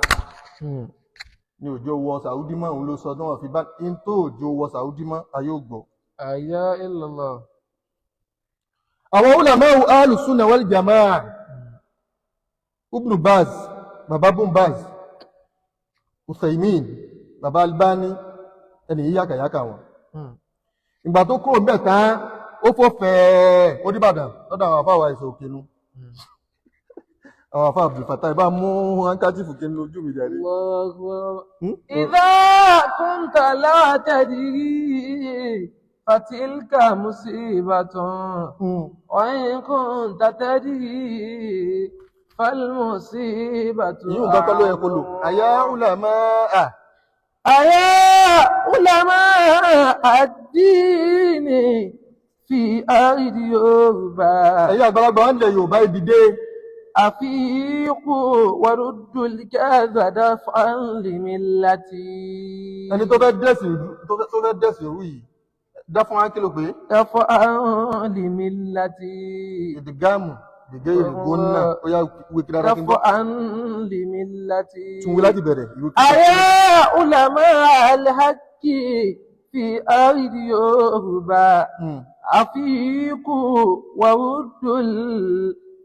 [SPEAKER 2] ni òjò wọ Sàúdí mọ́ òun ló sọ tí wọ́n fi bá ń tó òjò wọ Sàúdí mọ́ ayé ò gbọ́.
[SPEAKER 1] La ilaha illallah.
[SPEAKER 2] Àwọn ulama'u ahlu sunna wal jamaa Ibn Baz, baba Ibn Baz, Uthaymin, baba Albani, ẹni yìí yàkàyàkà wọn. Ìgbà tó kúrò ń bẹ̀ tán ó fọ́ fẹ́ẹ́ ó dìbàdàn lọ́dọ̀ àwọn àfáà wa ẹ̀sẹ̀ òkèlú. Àwọn àfáà Abdul Fattah bá mú hankachifu kí n lójú mi jáde.
[SPEAKER 1] Allahu akbar. Idha kunta la tadri fatilka musibatun. Wa in kunta tadri falmusibatu.
[SPEAKER 2] Ìyún nǹkan kan ló yẹ kó lò. Àyà ulama à.
[SPEAKER 1] Àyà ulama ad-dini fi ardi Yorùbá.
[SPEAKER 2] Ẹ̀yin àgbàlagbà wọn lẹ̀ Yorùbá ìdìde.
[SPEAKER 1] Àfíkù waruddul kadha daf'an limillati.
[SPEAKER 2] Ẹni tó fẹ́ dẹ̀sìn tó fẹ́ dẹ̀sìn rú yìí dá fún wa kí ló pé.
[SPEAKER 1] Daf'an limillati.
[SPEAKER 2] Ìdìgáàmù gègé ìrìngó náà ó yá wí kí dáadáa kí n gbọ́.
[SPEAKER 1] Daf'an limillati.
[SPEAKER 2] Tún wí láti bẹ̀rẹ̀ ìwé kí.
[SPEAKER 1] Àyà ulama al-haqqi fi ardi Yorùbá. Àfíkù waruddul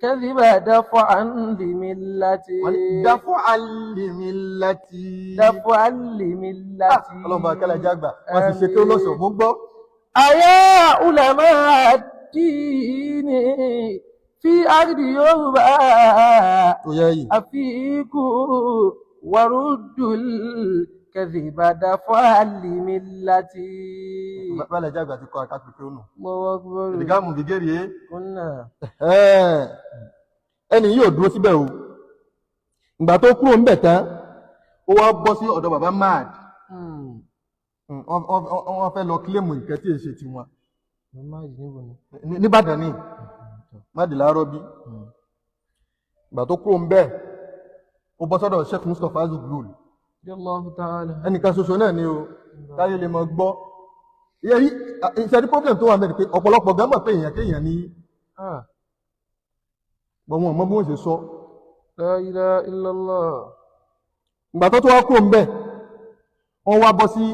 [SPEAKER 1] kadhiba daf'an limillati.
[SPEAKER 2] Daf'an limillati.
[SPEAKER 1] Daf'an limillati.
[SPEAKER 2] Ọlọ́mọba akẹ́lẹ̀ jágbà wọ́n sì ṣe kí ó lọ́sọ̀ mú gbọ́.
[SPEAKER 1] Àyà ulama ad-dini fi ardi Yorùbá.
[SPEAKER 2] Ó yẹ yìí.
[SPEAKER 1] Àfíkù waruddul kadhiba daf'an limillati.
[SPEAKER 2] Bálẹ̀ jágbà ti kọ́ akápẹ́ pé ó nù.
[SPEAKER 1] Allahu akbar.
[SPEAKER 2] Ìdìgáàmù gègé rèé.
[SPEAKER 1] Kúnnà.
[SPEAKER 2] Ẹni yóò dúró síbẹ̀ o. Ìgbà tó kúrò ń bẹ̀ tán, ó wá bọ́ sí ọ̀dọ̀ bàbá Mad. Wọ́n fẹ́ lọ kílèmù nǹkan tí èṣe tiwọn. Níbàdàn ni, Mad láàárọ̀ bí. Ìgbà tó kúrò ń bẹ̀, ó bọ́ sọ́dọ̀ Sheikh Mustapha Zuglul. Ẹnìkan ṣoṣo náà ni o, táyé lè mọ gbọ́. Ìṣẹ́rí problem tó wà ń bẹ̀ ni pé ọ̀pọ̀lọpọ̀ gan mọ̀ pé èèyàn kéèyàn ní. Bọ̀ wọn mọ bí wọ́n ṣe sọ.
[SPEAKER 1] La ilaha illallah.
[SPEAKER 2] Ìgbà tó tó wá kúrò ń bẹ̀, Wọ́n wá bọ́ sí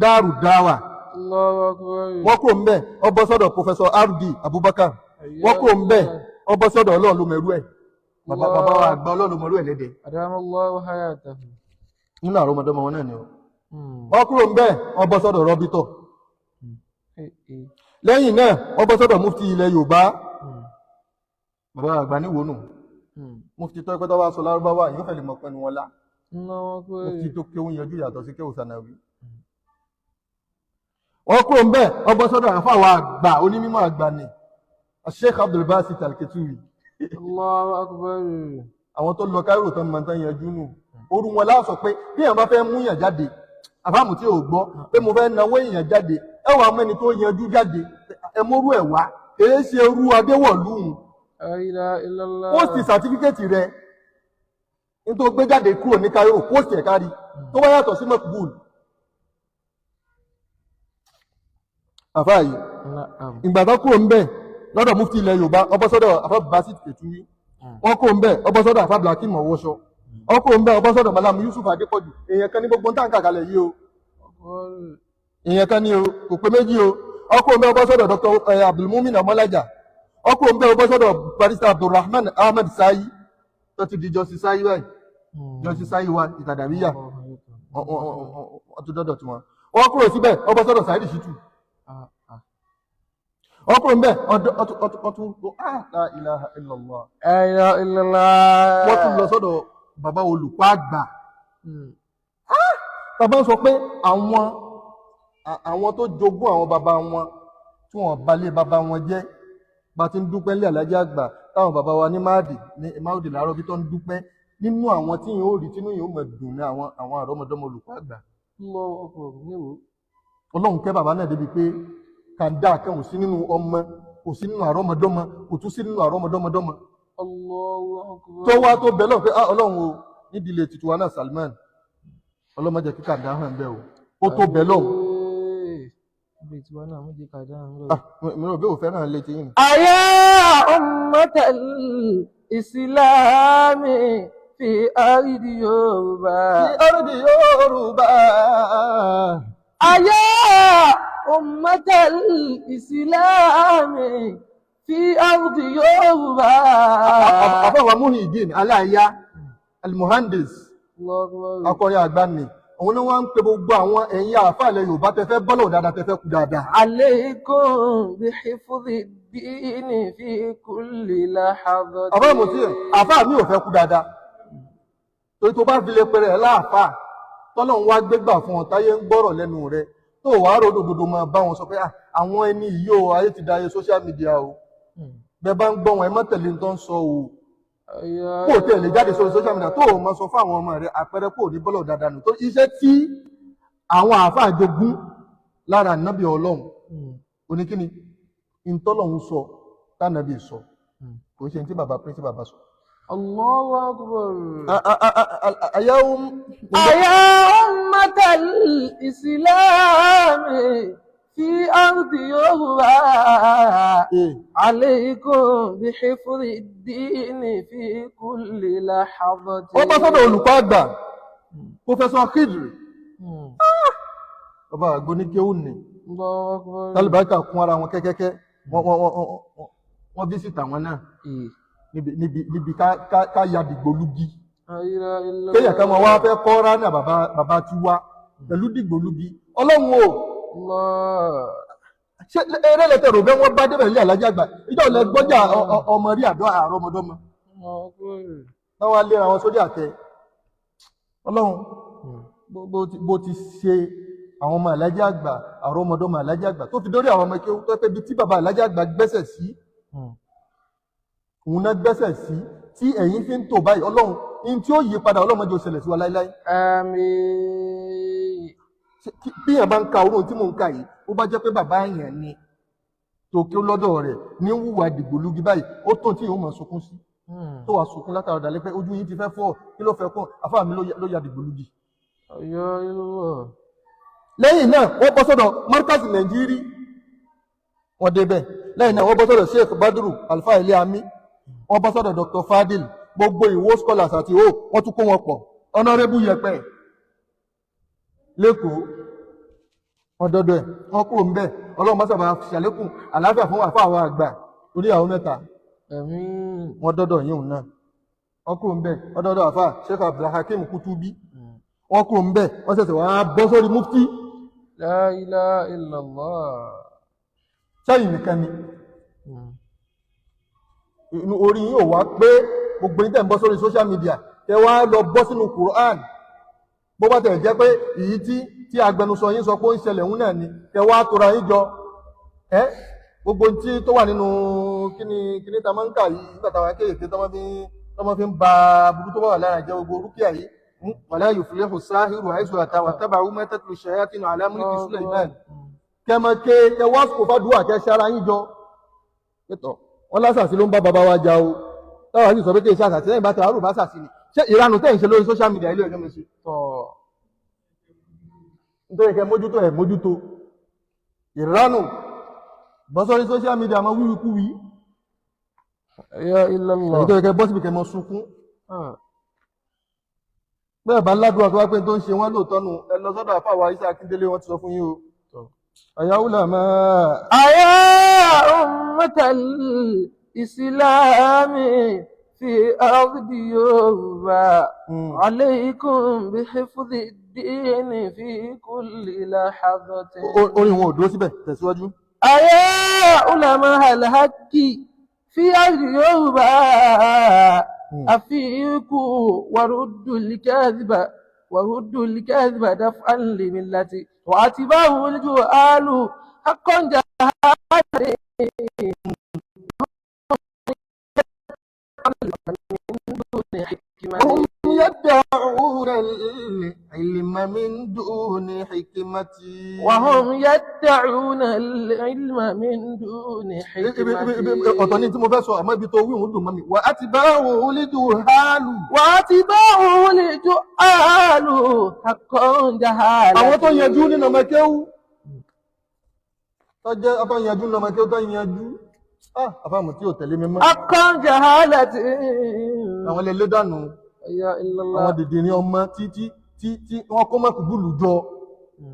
[SPEAKER 2] Daaru Dawa.
[SPEAKER 1] Allahu akbar.
[SPEAKER 2] Wọ́n kúrò ńbẹ̀, ó bọ́ sọ́dọ̀ Professor R.D. Abubakar. Wọ́n kúrò ńbẹ̀, ó bọ́ sọ́dọ̀ Ọlọ́run ló mẹ̀rú ẹ̀, bàbá bàbá wa àgbà Ọlọ́run ló mẹ̀rú ẹ̀ lẹ́dẹ̀ẹ́.
[SPEAKER 1] Adamallahu hayatahu.
[SPEAKER 2] Nínú àrọ́mọdọ́mọ wọn náà ni o. Wọ́n kúrò ńbẹ̀, wọ́n bọ́ sọ́dọ̀ Rọ́bítọ̀. Lẹ́yìn náà, wọ́n bọ́ sọ́dọ̀ mufti ilẹ̀ Yorùbá, bàbá àgbà níwòónù, mufti tó ẹgbẹ́ tó bá sọ lárúbáwá yóò fẹ́ lè mọ̀ pẹ́nu wọn lá.
[SPEAKER 1] Allahu akbar.
[SPEAKER 2] Mufti tó kéwú yanjú yàtọ̀ sí kéwú sànàwí. Wọ́n kúrò ńbẹ̀, wọ́n bọ́ sọ́dọ̀ àfáwà àgbà onímọ̀ àgbà ni, Sheikh Abdulbasit Alketuri.
[SPEAKER 1] Allahu akbar.
[SPEAKER 2] Àwọn tó lọ Cairo tán mọ̀ tán yanjú nù. Orú wọn láàsọ pé bí èèyàn bá fẹ́ mú yàn jáde, àfáàmù tí ò gbọ́ pé mo fẹ́ nawó èèyàn jáde, ẹ wàá mẹ́ni tó yanjú jáde, ẹ mórú ẹ̀ wá, kìí ṣe irú adéwọ̀lú hùn.
[SPEAKER 1] La ilaha illallah.
[SPEAKER 2] Post certificate rẹ nítorí gbé jáde kúrò ní Cairo, post ẹ̀ kárí tó bá yàtọ̀ sí mọ̀kúbùl. Àfáà yìí,
[SPEAKER 1] Na'am.
[SPEAKER 2] ìgbà tó kúrò ńbẹ̀ lọ́dọ̀ mufti ilẹ̀ Yorùbá, ó bọ́ sọ́dọ̀ àfáà Basit Keturi. Wọ́n kúrò ńbẹ̀, ó bọ́ sọ́dọ̀ àfáà Blakim Ọwọ́ṣọ. Wọ́n kúrò ńbẹ̀, ó bọ́ sọ́dọ̀ Malam Yusuf Adépọ̀jù. Èèyàn kan ní gbogbo ń tàǹkà kalẹ̀ yìí o.
[SPEAKER 1] Akbar.
[SPEAKER 2] Èèyàn kan ní o, kò pé méjì o. Wọ́n kúrò ńbẹ̀, ó bọ́ sọ́dọ̀ Dr. Abdulmumin Ọmọlájà. Wọ́n kúrò ńbẹ̀, ó bọ́ sọ́dọ̀ Barrister Abdulrahman Ahmed Sayi, tó ti di Justice Sayi báyìí, Justice Sayi wa Ìtàdàbíyà. Wọ́n tún dọ́dọ̀ tiwọn. Wọ́n kúrò síbẹ̀, ó bọ́ sọ́dọ̀ Saheed Shittu.
[SPEAKER 1] Ah, ah.
[SPEAKER 2] Wọ́n kúrò ńbẹ̀, ọtún la ilaha illallah.
[SPEAKER 1] La ilaha illallah.
[SPEAKER 2] Wọ́n tún lọ sọ́dọ̀ bàbá olùkọ́ àgbà. Bàbá ń sọ pé àwọn tó jogún àwọn bàbá wọn tí wọ́n balẹ̀ bàbá wọn jẹ́, bá ti ń dúpẹ́ ní Aláàjì àgbà táwọn bàbá wa ní máàdì ní máàdì làárọ̀ bí tó ń dúpẹ́ nínú àwọn tí yóò rí tínú yóò mọ̀ dùn ní àwọn àrọ́mọdọ́mọ olùkọ́ àgbà.
[SPEAKER 1] Allahu akbar. Níwò.
[SPEAKER 2] Ọlọ́run kẹ́ bàbá náà débi pé kàńdá kan ò sí nínú ọmọ, kò sí nínú àrọ́mọdọ́mọ, kò tún sí nínú àrọ́mọdọ́mọdọ́mọ.
[SPEAKER 1] Allahu akbar.
[SPEAKER 2] Tó wá tó bẹ̀ lọ́n pé, "Ah, Ọlọ́run o, nídìílé tuntun wa náà Salman, ọlọ́mọdé kíkà dá hàn bẹ́ẹ̀ o." Ó tó bẹ̀ lọ́n.
[SPEAKER 1] Ibi tí wọn náà mú jẹ́ ká dáhùn lọ.
[SPEAKER 2] Ah, mi ò bí ò fẹ́ràn létí yìí ni.
[SPEAKER 1] أيا أمة الإسلام في أرض Yorùbá.
[SPEAKER 2] Ní ọ́rùdì Yorùbá.
[SPEAKER 1] أيا أمة الإسلام في أرض Yorùbá.
[SPEAKER 2] Àfọwọ́ Muhyiddin Aláìyá Almuhandis,
[SPEAKER 1] Allahu akbar.
[SPEAKER 2] akọrin àgbà ni òun ni wọ́n ń pe gbogbo àwọn ẹ̀yin àfàlẹ̀ Yorùbá tẹ́fẹ́ bọ́lọ̀ dáadáa, tẹ́fẹ́ kú dáadáa.
[SPEAKER 1] عليكم بحفظ الدين في كل لحظة.
[SPEAKER 2] Àfáà mo ti àfáà mi ò fẹ́ kú dáadáa, torí tó bá fi lè pẹrẹ ẹ̀ láàfáà tọ́lọ́run wá gbégbà fún ọ, táyé ń gbọ́rọ̀ lẹ́nu rẹ, tó wàá ròdòdòdò máa bá wọn sọ pé, "Ah, àwọn ẹni yìí o, ayé ti da ayé social media o, bẹ́ẹ̀ bá ń gbọ́ wọn, ẹ má tẹ̀lé ní tó ń sọ o." Kó o tẹ̀lé jáde sórí social media tó o máa sọ fún àwọn ọmọ rẹ, àpẹẹrẹ kó o ní bọ́lọ̀ dáadáa nù. Tó iṣẹ́ tí àwọn àáfàá jogún lára ànábì Ọlọ́run oníkíni ìtọ́lọ́run sọ tánàbì sọ, kò ń ṣe ní tí bàbá pín sí bàbá sọ.
[SPEAKER 1] Allahu akbar.
[SPEAKER 2] Àyàwó.
[SPEAKER 1] أيا أمة الإسلام في أرض Yorùbá. عليكم بحفظ الدين في كل لحظة.
[SPEAKER 2] Ó bá sọ́dọ̀ olùkọ́ àgbà Professor Khidri, bàbá àgbóníkéwù ní.
[SPEAKER 1] Allahu akbar.
[SPEAKER 2] Tálíbáríkà kún ara wọn kẹ́kẹ́kẹ́. Wọ́n visit àwọn náà níbi ká ya dìgbòlugi.
[SPEAKER 1] La ilaha illallah.
[SPEAKER 2] Kéèyàn kan máa wá fẹ́ kọ́ ránà bàbá bàbá tiwa pẹ̀lú dìgbòlugi. Ọlọ́run o.
[SPEAKER 1] Allah.
[SPEAKER 2] Ṣé eré lẹ́tẹ̀ rò bẹ́ẹ̀ wọ́n bá débẹ̀ ilé Aláàjì àgbà ìjọ lẹ gbọ́jà ọmọ rí àdó àrọ́mọdọ́mọ
[SPEAKER 1] Allahu akbar.
[SPEAKER 2] náà wá léra wọn sórí àtẹ. Ọlọ́run, bó ti ṣe àwọn ọmọ Aláàjì àgbà, àrọ́mọdọ́mọ Aláàjì àgbà, tó fi dórí àwọn ọmọ kéwú tó pé bí tí bàbá Aláàjì àgbà gbẹ́sẹ̀ sí òun náà gbẹ́sẹ̀ sí tí ẹ̀yin fi ń tò báyìí. Ọlọ́run, in tí ó yí padà, Ọlọ́run má jẹ́ ó ṣẹlẹ̀ sí wa láíláí.
[SPEAKER 1] Àmín.
[SPEAKER 2] Bí èèyàn bá ń ka oró tí mò ń ka yìí, ó bá jẹ́ pé bàbá èèyàn ni tó kí ó lọ́dọ̀ rẹ̀ ní wùwà dìgbòlugi báyìí, ó tó tí yóò máa sunkún sí, tó wàá sunkún látara ọ̀dàlẹ́ pé ojú yín ti fẹ́ fọ́, kí ló fẹ́ kún àfáà mi ló ya dìgbòlugi.
[SPEAKER 1] Ya Allah.
[SPEAKER 2] Lẹ́yìn náà, wọ́n bọ́ sọ́dọ̀ Markaz Nàìjírí, wọ́n débẹ̀. Lẹ́yìn náà, wọ́n bọ́ sọ́dọ̀ Sheikh Badru Alfa Ilé Ami, wọ́n bọ́ sọ́dọ̀ Dr. Fadil, gbogbo Ìwó scholars àti o wọ́n tún kó wọn pọ̀, Honourable Yẹpẹ. lẹ́kọ̀ọ́ wọ́n dọ́dọ̀ ẹ̀ wọ́n kúrò ń bẹ̀. Ọlọ́run bá sábà ṣàlékún àlàáfíà fún àfa àwọn àgbà oníyàwó mẹ́ta. Wọ́n dọ́dọ̀ yíò náà, wọ́n kúrò ń bẹ̀, wọ́n dọ́dọ̀ àfa Sheikh Abdulhakeem Kutubi. Wọ́n kúrò ń bẹ̀, wọ́n ṣẹ̀ṣẹ̀ wá bọ́ sórí mufti.
[SPEAKER 1] La ilaha illallah.
[SPEAKER 2] Sẹ́yìn nìkan ni inú orí yín ò wá pé gbogbo yín tẹ̀ ń bọ́ sórí social media tẹ wá lọ bọ́ sínú Quran. Bó bá tẹ̀ jẹ́ pé èyí tí agbẹnusọ yín sọ pé ó ń ṣẹlẹ̀ ń náà ni tẹ wá tora yín jọ. Ẹ gbogbo tí tó wà nínú kíní ta máa ń kà yìí nígbà táwọn akéèké tó máa fi ń ba burú tó bá wà lára jẹ́ gbogbo rúkìá yìí. Wala yuflihu sahiru haythu ata wattaba'u ma tatlu shayatinu ala mulki Sulaiman. Kẹmọ ké kẹ wá kò fàdúrà kẹ ṣe ara yín jọ. Wọn lásàsí ló ń bá bàbá wa jà o. Táwọn sì sọ pé kí iṣẹ́ àṣàṣì lẹ́yìn bá tẹ àrùn bá ṣàṣì ni. Ṣé ìranù tẹ́ ń ṣe lórí social media ilé ẹjọ́ mi ṣe? Nítorí kẹ mójútó ẹ̀ mójútó. Ìranù bọ́ sórí social media mọ wíwíkúwí. Nítorí kẹ bọ́ síbi kẹ mọ sunkún. Bẹ́ẹ̀ bá ládùúgbò tó wá pé tó ń ṣe wọ́n lóòótọ́ nù ẹ lọ sọ́dọ̀ àfáà wa Isa Akíndélé wọ́n ti sọ fún yín o. Àyáwùlà máa.
[SPEAKER 1] Àyà ummatal islami fi ardi Yorùbá alaykum bi hifdhi ad-din fi kulli lahadhatin.
[SPEAKER 2] Orin wọn ò dúró síbẹ̀, tẹ̀síwájú.
[SPEAKER 1] Àyà ulama al-haqqi fi ardi Yorùbá afiiku waruddu al-kadhiba waruddu al-kadhiba daf'an li millati وأتباعه الجهال حقا جهال
[SPEAKER 2] هم يدعون العلم من دون حكمة
[SPEAKER 1] وهم يدعون العلم من دون حكمة.
[SPEAKER 2] Ọ̀tọ̀ ni tí mo fẹ́ sọ àmọ́ ibi tó wí òun dùn mọ́ mi. وأتباعه الجهال
[SPEAKER 1] وأتباعه الجهال حقا جهال.
[SPEAKER 2] Àwọn tó yanjú nínú ọmọ kéwú tó yanjú nínú ọmọ kéwú tó yanjú àfàmù tí ò tẹ̀lé mi mọ́.
[SPEAKER 1] حقا جهالة.
[SPEAKER 2] Àwọn lè lé dànù. Àwọn dìdìrín ọmọ tí wọ́n kó mọ́kù búlù jọ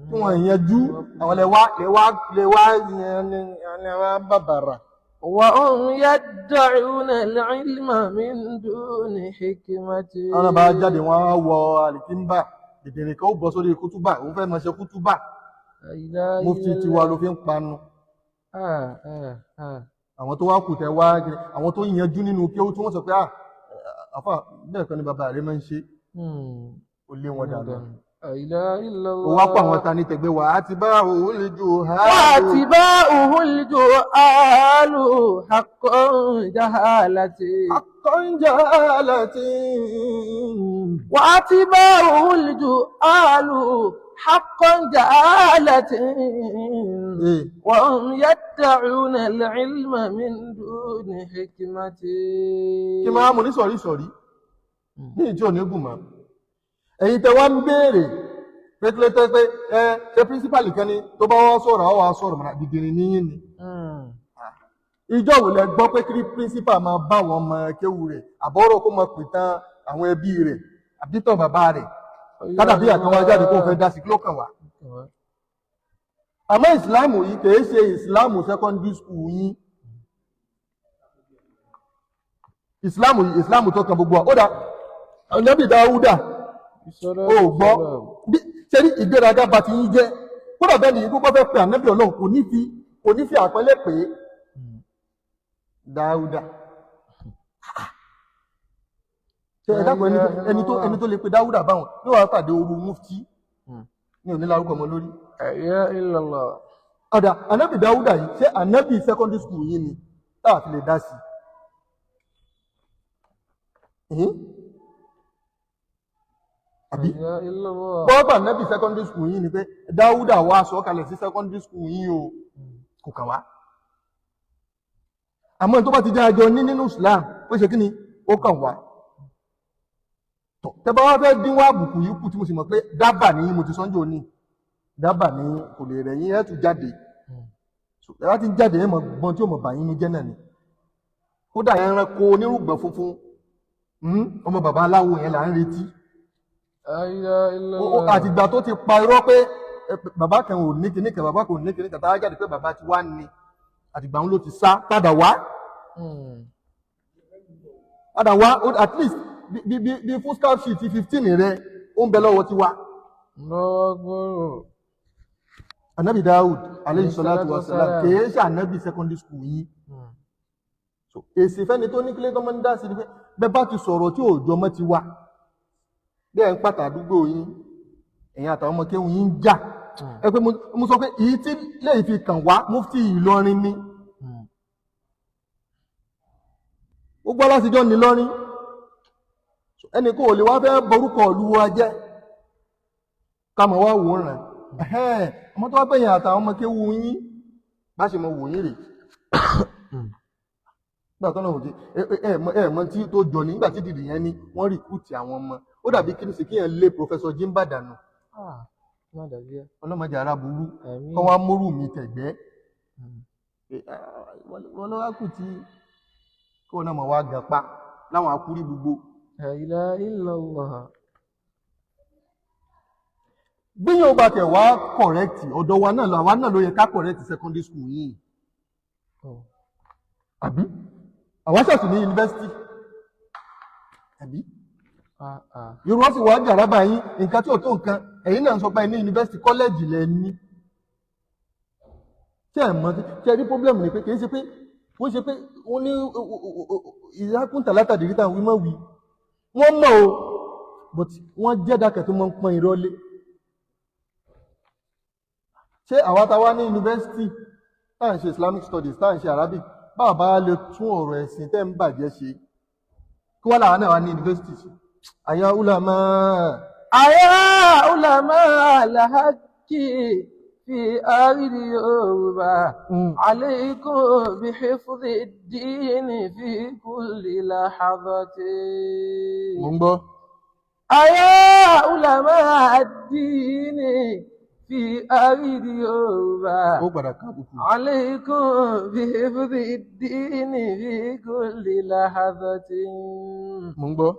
[SPEAKER 2] tí wọ́n yanjú àwọn lè wá bàbàrà.
[SPEAKER 1] وهم يدعون العلم من دون حكمة.
[SPEAKER 2] Àwọn bá jáde wọn á wọ àlìkínbà dìdìrín kan ó bọ́ sórí kútúbà òun fẹ́ máa ṣe kútúbà. Mufti tiwa ló fi ń panu. Àwọn tó wá kù tẹ wá àwọn tó yanjú nínú kí ó tí wọ́n sọ pé àfà bẹ́ẹ̀ kan ní bàbá rẹ̀ máa ń ṣe ó lé wọn dànù. Ó wá pa àwọn ta ní tẹ̀gbẹ́ wà á ti bá òun lè jò hálù.
[SPEAKER 1] Wà á ti bá òun lè jò hálù haqqan jahalati.
[SPEAKER 2] Haqqan jahalati.
[SPEAKER 1] Wà á ti bá òun lè jò hálù haqqan jahalati. Wa hum yad'una al-ilma min duni hikmati.
[SPEAKER 2] Kí máa mú ní sọ̀rí sọ̀rí ní ìjọ ní gùn mọ́. Ẹ̀yin tẹ wá ń béèrè pé pé ẹ ṣe pírísípàlì kan ni tó bá wá sọ̀rọ̀ àwọn wá sọ̀rọ̀ mọ́ra dìdìrín níyìn ni. Ìjọ wo lẹ gbọ́ pé kí pírísípà máa bá àwọn ọmọ kéwù rẹ̀ àbọ̀rọ̀ kó máa pìtàn àwọn ẹbí rẹ̀ àbítàn bàbá rẹ̀ kádàbí àkànwá jáde kó fẹ́ dá sí kí ló kàn wá. Àmọ́ ìsìláàmù yìí kìí ṣe ìsìláàmù secondary school yín. Ìsìláàmù yìí ìsìláàmù tó kan gbogbo wa. Ó dà Ànábì Dáúdà ó gbọ́ ṣe ní ìgbéraga bá ti yín jẹ́ kódà bẹ́ẹ̀ ni ikú bá fẹ́ pe Ànábì Ọlọ́run kò ní fi àpẹẹlẹ pé Dáúdà. Ṣé ẹ dákun ẹni tó lè pe Dáúdà báwọn yóò wá pàdé oru mufti ní onílárúkọ ọmọ lórí. Ọ̀dà Ànábì Dáúdà yìí ṣé Ànábì secondary school yìí ni táà fi lè dá sí i. Àbí bọ́ọ̀bà Ànábì secondary school yìí ni pé Dáúdà wá sọ kalẹ̀ sí secondary school yìí o kò kàn wá. Àmọ́ tó bá ti jẹ́ àjọ ní nínú Islam ó ṣe kí ni ó kàn wá. Tẹ́ bá wá fẹ́ dín wá àbùkù yìí kù tí mo sì mọ̀ pé dábà ní mo ti sọ́njò ní dábà ní kò lè rẹ̀ yín ẹ̀ tún jáde ẹ bá ti ń jáde ẹ̀ mọ̀ gbọ́n tí ó mọ̀ bà yín ní jẹ́ náà ni. Kódà ẹranko onírùngbọ̀n funfun ọmọ bàbá aláwo yẹn là ń retí.
[SPEAKER 1] La ilaha illallah.
[SPEAKER 2] Àtìgbà tó ti pa irọ́ pé bàbá kan ò ní kinní kan, bàbá kan ò ní kinní kan, táwa jáde pé bàbá ti wá ní, àtìgbà òun ló ti sá padà wá. Padà wá, at least bí foolscap sheet 15 rẹ ó ń bẹ lọ́wọ́ tiwa.
[SPEAKER 1] Allahu Akbar.
[SPEAKER 2] Anabi Dawud alayhi salatu wa salam kìí ṣe anabi secondary school yìí. So èsì fẹ́ni tó ní kílé tó máa ń dá sí ni pé bẹ́ẹ̀ bá ti sọ̀rọ̀ tí ò jọmọ́ ti wá, bẹ́ẹ̀ ń pàtà àdúgbò yín, ẹ̀yin àtàwọn ọmọ kéwù yín ń jà. Ẹ pé mo sọ pé èyí tí lè fi kàn wá mufti Ìlọrin ni. Gbogbo aláṣejọ́ ní Ìlọrin, ẹnì kò lè wá fẹ́ borúkọ ìlú wa jẹ́ ká mọ̀ wá wòran. Ọmọ tó wá pẹ̀yìn àtàwọn ọmọ kéwù yín bá ṣe mọ wò yín rè nígbà tó náà òde ẹ mọ tí tó jọ ní nígbà tí dìdì yẹn ní wọ́n rìkúùtì àwọn ọmọ, ó dàbí kí ní sì kíyàn lé Professor Jimba dànù. Ọlọ́mọdé ara burú kọ́ wá mórù mi tẹ̀gbẹ́ wọ́n lọ́wọ́ kù tí kí wọ́n náà mọ̀ wá gan pa láwọn akúrí gbogbo.
[SPEAKER 1] La ilaha illallah.
[SPEAKER 2] Bí yóò bá tẹ̀ wá kọ̀rẹ́kìtì ọ̀dọ̀ wa náà làwa náà ló yẹ ká kọ̀rẹ́kìtì secondary school yìí. Àbí àwa ṣàṣì ní yunifásitì, àbí yorùbá sì wá jàrábà yín nǹkan tí ò tó nǹkan, ẹ̀yin náà ń sọ pé ní yunifásitì kọ́lẹ́jì lẹ ní. Ṣé ẹ̀ mọ̀ ṣe rí pọ́blẹ́mù ni pé kì í ṣe pé wọ́n ṣe pé wọ́n ní ìyákùntà látàdí ríta wí mọ́ wí, wọ́n mọ̀ o, but wọ́n jẹ́ dákẹ́ tó mọ́ ń pọ́n irọ́ lé. Ṣé àwa ta wá ní yunifásitì tá à ń ṣe Islamic studies, tá à ń ṣe Arabic, báwa bá lè tún ọ̀rọ̀ ẹ̀sìn tẹ́ ń bàjẹ́ ṣe, kí wọ́n làwọn náà wá ní yunifásitì ṣe? Àyà ulama.
[SPEAKER 1] Àyà ulama alhaqi fi àrídì Yorùbá, alaykum bi hifdhi ad-dini fi kulli lahadati.
[SPEAKER 2] Mo ń gbọ́.
[SPEAKER 1] Àyà ulama ad-dini fi àrídì Yorùbá.
[SPEAKER 2] Ó padà kábùkù.
[SPEAKER 1] Alaykum bi hifdhi ad-dini fi kulli lahadati.
[SPEAKER 2] Mo ń gbọ́.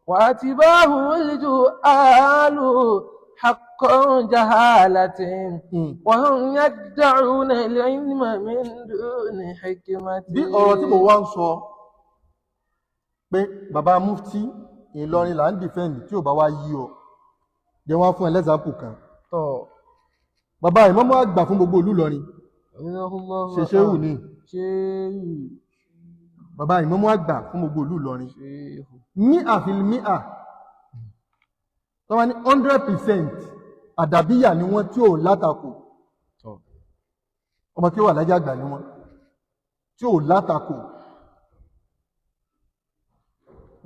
[SPEAKER 1] واتباعه الجهال حق جهالة وهم يدعون العلم من دون حكمة.
[SPEAKER 2] Bí ọ̀rọ̀ tí mo wá ń sọ pé bàbá mufti Ìlọrin là ń dìfẹ́ǹdì, tí ò bá wá yí ọ jẹ́ wọ́n fún ẹ lẹ́sàpù kan. Bàbá ìmámù àgbà fún gbogbo ìlú Ìlọrin ṣe ṣéwù ni bàbá ìmámù àgbà fún gbogbo ìlú Ìlọrin ní àfilmíà tó wá ní 100% àdàbíyà ni wọ́n tí ò látakò, ọmọ kí ó wà lájá àgbà ni wọ́n tí ò látakò.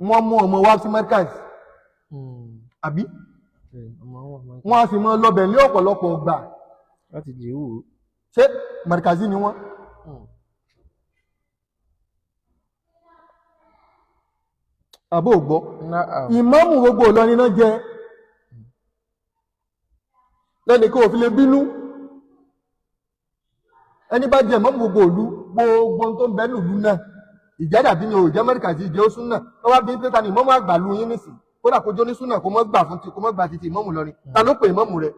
[SPEAKER 2] Wọ́n mú ọmọ wá sí Markaz, àbí wọ́n á sì mọ́ lọ́bẹ̀ ní ọ̀pọ̀lọpọ̀ ọgbà. Ṣé Markazi ni wọ́n? Àbó ògbọ́ ìmáàmù gbogbo Ìlọrin náà jẹ́ lẹ́ni kó fi lè bínú. Ẹni bá jẹ ìmáàmù gbogbo ìlú, gbogbo tó ń bẹ nílùú náà ìjádàbí ni òjẹ́ Márkàzí ìjẹ́ ó súnà tó wá bí pé ta ni ìmáàmù àgbà lu yín nísìn, kódà kó jó ní súnà kó mọ́ gbà fún ti kó mọ́ gbà títí ìmáàmù Ìlọrin, ta ló pè ìmáàmù rẹ̀?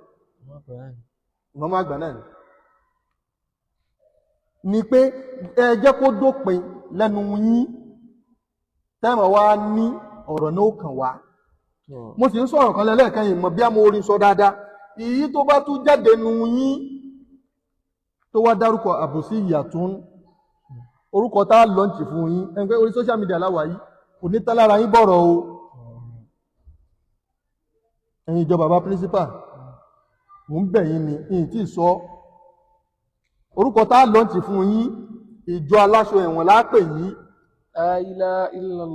[SPEAKER 2] Ìmáàmù àgbà náà ni pé ẹ jẹ́ kó dópin lẹ́nu yín tẹ́mọ̀ wá ní ọ̀rọ̀ náà kàn wá. Mo sì ń sọ̀rọ̀ kan lẹ́lẹ́ẹ̀kan yìí mọ̀ bí a mo orin sọ dáadáa, èyí tó bá tún jáde nu yín tó wá dárúkọ àbòsí ìyàtún orúkọ tá a lọ́ǹtì fún yín, ẹni pé orí social media láwà yìí kò ní tálára yín bọ̀rọ̀ o. Ẹ̀yin ìjọ bàbá principal, mò ń bẹ̀ yín ni ìyìn tí ì sọ orúkọ tá a lọ́ǹtì fún yín, ìjọ aláṣọ ẹ̀wọ̀n lápè yín.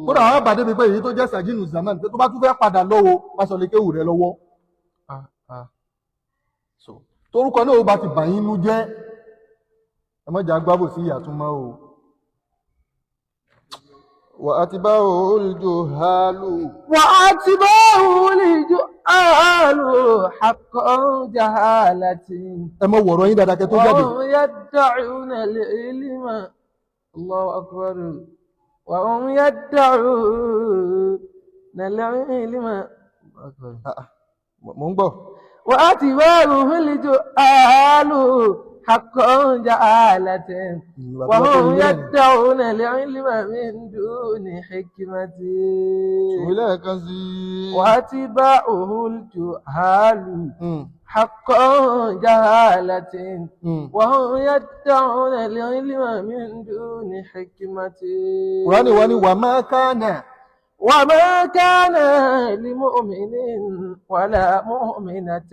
[SPEAKER 2] Kódà àwọn àbàdé mi pé èyí tó jẹ́ sàjínù zaman pé tó bá tún fẹ́ padà lọ́wọ́ pásọ lè kéwù rẹ lọ́wọ́. Torúkọ náà ó bá ti bà yín nú jẹ́, ẹ má jà gbábò sí ìyàtúmọ̀ o. Wà á ti bá olùjò hálù.
[SPEAKER 1] Wà á ti bá olùjò hálù haqqan jahalati.
[SPEAKER 2] Ẹ mọ wọ̀rọ̀ yín dáadáa kẹ́ tó jáde.
[SPEAKER 1] Wa hum yad'una al-ilma. Allahu akbar. Wa hum yad'una al-ilma.
[SPEAKER 2] Mò ń gbọ́.
[SPEAKER 1] وأتباعه الجهال حق جهالة وهم يدعون العلم من دون حكمة
[SPEAKER 2] Ìwé kan sí.
[SPEAKER 1] وأتباعه الجهال حق جهالة وهم يدعون العلم من دون حكمة.
[SPEAKER 2] Kùránì wá ní wà máa kánà.
[SPEAKER 1] وما كان لمؤمن ولا مؤمنة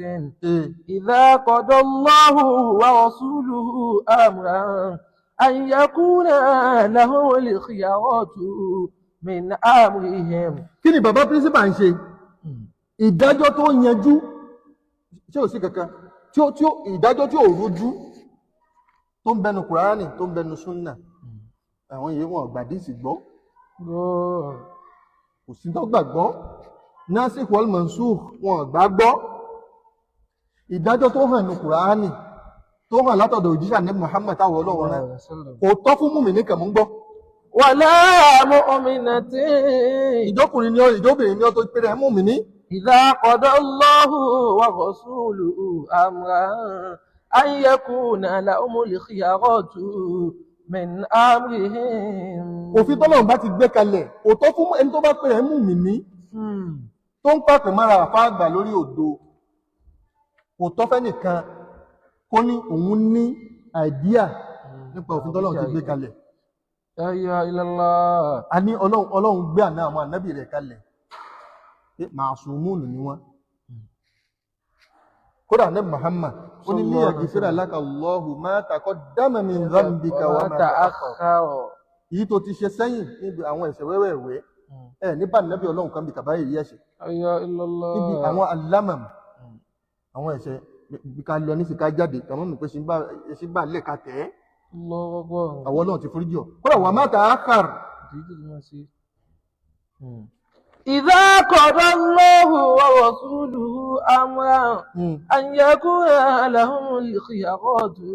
[SPEAKER 1] إذا قضى الله ورسوله أمرا أن يكون لهم الخيارات من أمرهم.
[SPEAKER 2] Kí ni bàbá pírísípà ń ṣe? Ìdájọ́ tó yanjú ṣé ò sí kankan tí ó ìdájọ́ tí ò rújú tó ń bẹnu Kùránì tó ń bẹnu súnà, àwọn yìí wọn gbàdísì gbọ́, kò sí tó gbàgbọ́, nasikh wal mansukh wọn gbàgbọ́. Ìdájọ́ tó hàn ní Kùránì tó hàn látọ̀dọ̀ òjíṣẹ́ ní Muhammad táwọn Ọlọ́run rán kò tọ́ fún mùmínì kàn mú gbọ́.
[SPEAKER 1] Wala mu'minatin.
[SPEAKER 2] Ìjọkùnrin ni ọ, ìjọbìnrin ni ọ tó péré mùmínì.
[SPEAKER 1] Idha qada Allahu wa rasuluhu amran an yakuna lahumul khiyaratu min amrihim.
[SPEAKER 2] Òfin tọ́lọ́run bá ti gbé kalẹ̀ kò tọ́ fún ẹni tó bá péré mùmínì tó ń pàpẹ mára àfa àgbà lórí òdo, kò tọ́ fẹ́nìkan kó ní òun ní àìdíà nípa òfin tọ́lọ́run ti gbé kalẹ̀.
[SPEAKER 1] La ilaha illallah.
[SPEAKER 2] A ní Ọlọ́run gbé àná àwọn ànábì rẹ̀ kalẹ̀ pé màsùmùnù ni wọ́n. Kódà ní Muhammad ó ní liyaghfira laka Allahu ma taqaddama min dhanbika wa ma ta'akhkhar. Èyí tó ti ṣe sẹ́yìn níbi àwọn ẹ̀ṣẹ̀ wẹ́wẹ́wẹ́ ẹ̀ nípa ànábì Ọlọ́run kan bí kàbáyé yìí ẹ̀ṣẹ̀ níbi àwọn alámàm àwọn ẹ̀ṣẹ̀ bí ká lọ nísì ká jáde kàmọ́ mọ̀ pé ṣe bá lè ka tẹ̀ ẹ́, àwọn Ọlọ́run ti foríjì ọ́. Kódà wà má ta'akhkhar.
[SPEAKER 1] Idha qada Allahu wa rasuluhu amran an yakuna lahumul khiyaratu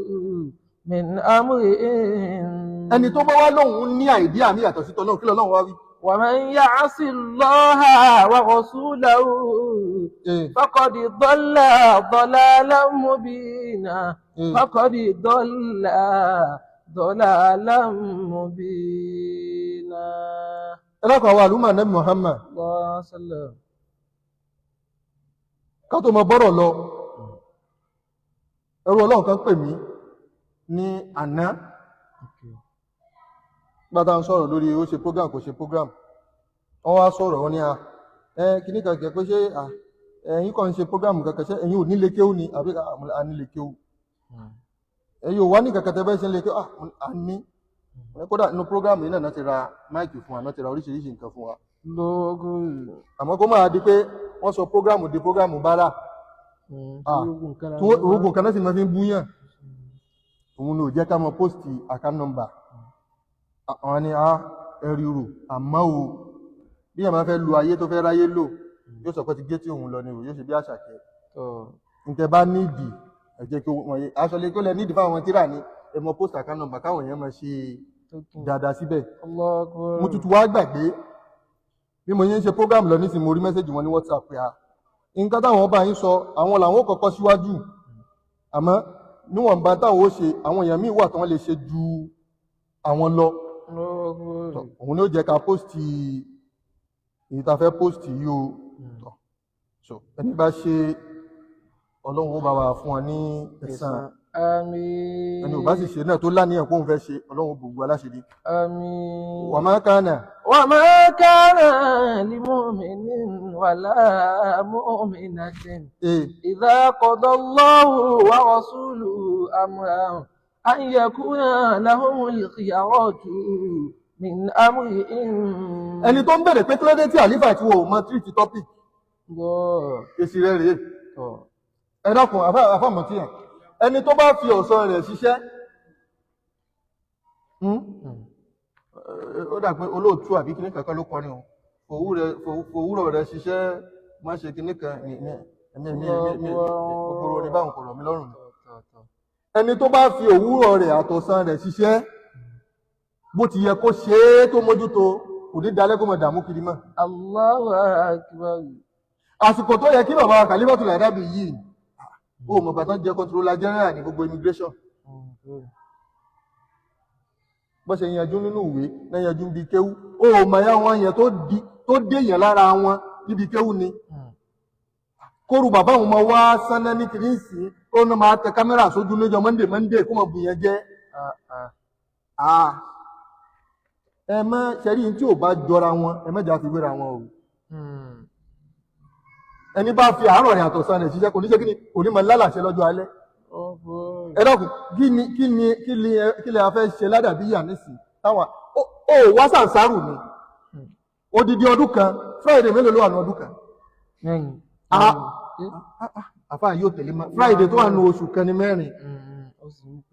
[SPEAKER 1] min amrihim.
[SPEAKER 2] Ẹni tó bá wá lóhun ní àìdí àmì yàtọ̀ sí tọ́lọ́run, kí lọ́lọ́run wá wí?
[SPEAKER 1] Wa man ya'si Allaha wa rasulahu faqad dalla dalalan mubina. Faqad dalla dalalan mubina.
[SPEAKER 2] Ẹlọ́kọ̀ àwọn àlúmà Ànábì Muhammad ká tó mọ bọ́rọ̀ lọ, ẹrú Ọlọ́run kan pè mí ní àná gbátá ń sọ̀rọ̀ lórí ó ṣe program kò ṣe program. Wọ́n wá sọ̀rọ̀ wọ́n ní a kìíní kankan pé ṣé ẹ̀yin kàn ń ṣe program kankan, ṣé ẹ̀yin ò nílé kéwú ni àbí a nílé kéwú, ẹ̀yin ò wá ní kankan tẹ́ bẹ́ẹ̀ ṣe ń lé kéwú, a ní. Kódà inú program yìí náà ti ra máìkì fún wa, náà ti ra oríṣiríṣi nǹkan fún wa. Àmọ́ kó máa di pé wọ́n sọ program di program bára oògùn kan náà sì máa fi ń búyàn, òun ni ò jẹ́ ká mọ post account number. Àwọn ni a ẹ̀rí rò, àmọ́ o bí èèyàn máa fẹ́ lu ayé tó fẹ́ ráyé lò yóò sọ pé ti gé tí òun lọ ni o, yóò ṣe bí àṣàkẹ́. Ǹtẹ̀ bá nídìí ẹ jẹ́ kí wọ́n yé aṣọ lè kó lẹ nídìí fáwọn tíra ni ẹ mọ post account number káwọn èèyàn máa ṣe dáadáa síbẹ̀. Mo tutù wá gbàgbé bí mo yẹn ń ṣe program lọ nísìnyí, mo rí mẹ́sẹ̀jì wọn ní WhatsApp pé a nǹkan táwọn bá yín sọ àwọn làwọn ò kọ́kọ́ síwájú, àmọ́ níwọ̀nba táwọn ó ṣe àwọn èèyàn míì wà tí wọ́n lè ṣe ju àwọn lọ. Òun ni ó jẹ́ ká pósìtì èyí tá a fẹ́ pósìtì yìí o. Ẹni bá ṣe Ọlọ́run ó bá wa fún wọn ní ẹ̀san.
[SPEAKER 1] Àmín.
[SPEAKER 2] Ẹni ò bá sì ṣe náà tó láníyàn kóun fẹ́ ṣe, Ọlọ́run gbogbo aláṣẹ́dí.
[SPEAKER 1] Àmín.
[SPEAKER 2] Wa ma kana.
[SPEAKER 1] Wa ma kana li mu'minin wala mu'minatin idha qada Allahu wa rasuluhu amran an yakuna lahumul khiyaratu min amrihim.
[SPEAKER 2] Ẹni tó ń bẹ̀rẹ̀ pé kí ló dé tí àlífà tí wọ́n ò mọ tírìtì topic. Èsì rẹ̀ rèé. Ẹ dákun àfàmọ̀tíyàn. Ẹni tó bá fi ọ̀sán rẹ̀ ṣiṣẹ́, ó dà pé olóòtú àbí kíní kankan ló kọrin o, fòwúrọ̀ rẹ̀ ṣiṣẹ́ má ṣe kíní kan gbogbo ní báwọn kò rọ̀ mí lọ́rùn. Ẹni tó bá fi òwúrọ̀ rẹ̀ àtọ̀sán rẹ̀ ṣiṣẹ́ bó ti yẹ kó ṣe é tó mójútó, kò ní dalẹ́ kó mọ̀ dààmú kiri mọ́.
[SPEAKER 1] Allahu akbar.
[SPEAKER 2] Àsìkò tó yẹ kí bàbá Khalifatul Adabi yìí ó mọ̀ bàtán jẹ́ controller general ní gbogbo immigration. Bó ṣe yanjú nínú ìwé náà yanjú bíi kéwú, ó mọ̀ ya wọn yẹn tó dé yẹn lára wọn níbi kéwú ni. Kóru bàbá òun máa wá sáná ní kìrìsì, ó ní máa tẹ kámẹ́rà sójú lójọ Monday Monday kó máa bù yẹn jẹ́. Ẹ má ṣẹ́rí tí ò bá jọra wọn, ẹ má jà fi wéra wọn o. Ẹni bá fi àárọ̀ rẹ̀ àtọ̀sán rẹ̀ ṣiṣẹ́ kò ní ṣe kí ni, kò ní máa lálàṣẹ lọ́jọ́ alẹ́. Ẹ dákun, kí ni a fẹ́ ṣe ládàbí yà nísìn táwa ó wá sàǹsàrù ni odidi ọdún kan. Friday mélòó ló wà ní ọdún kan? Àfáà yóò tẹ̀lé ma Friday tó wà ní oṣù kan ní mẹ́rin,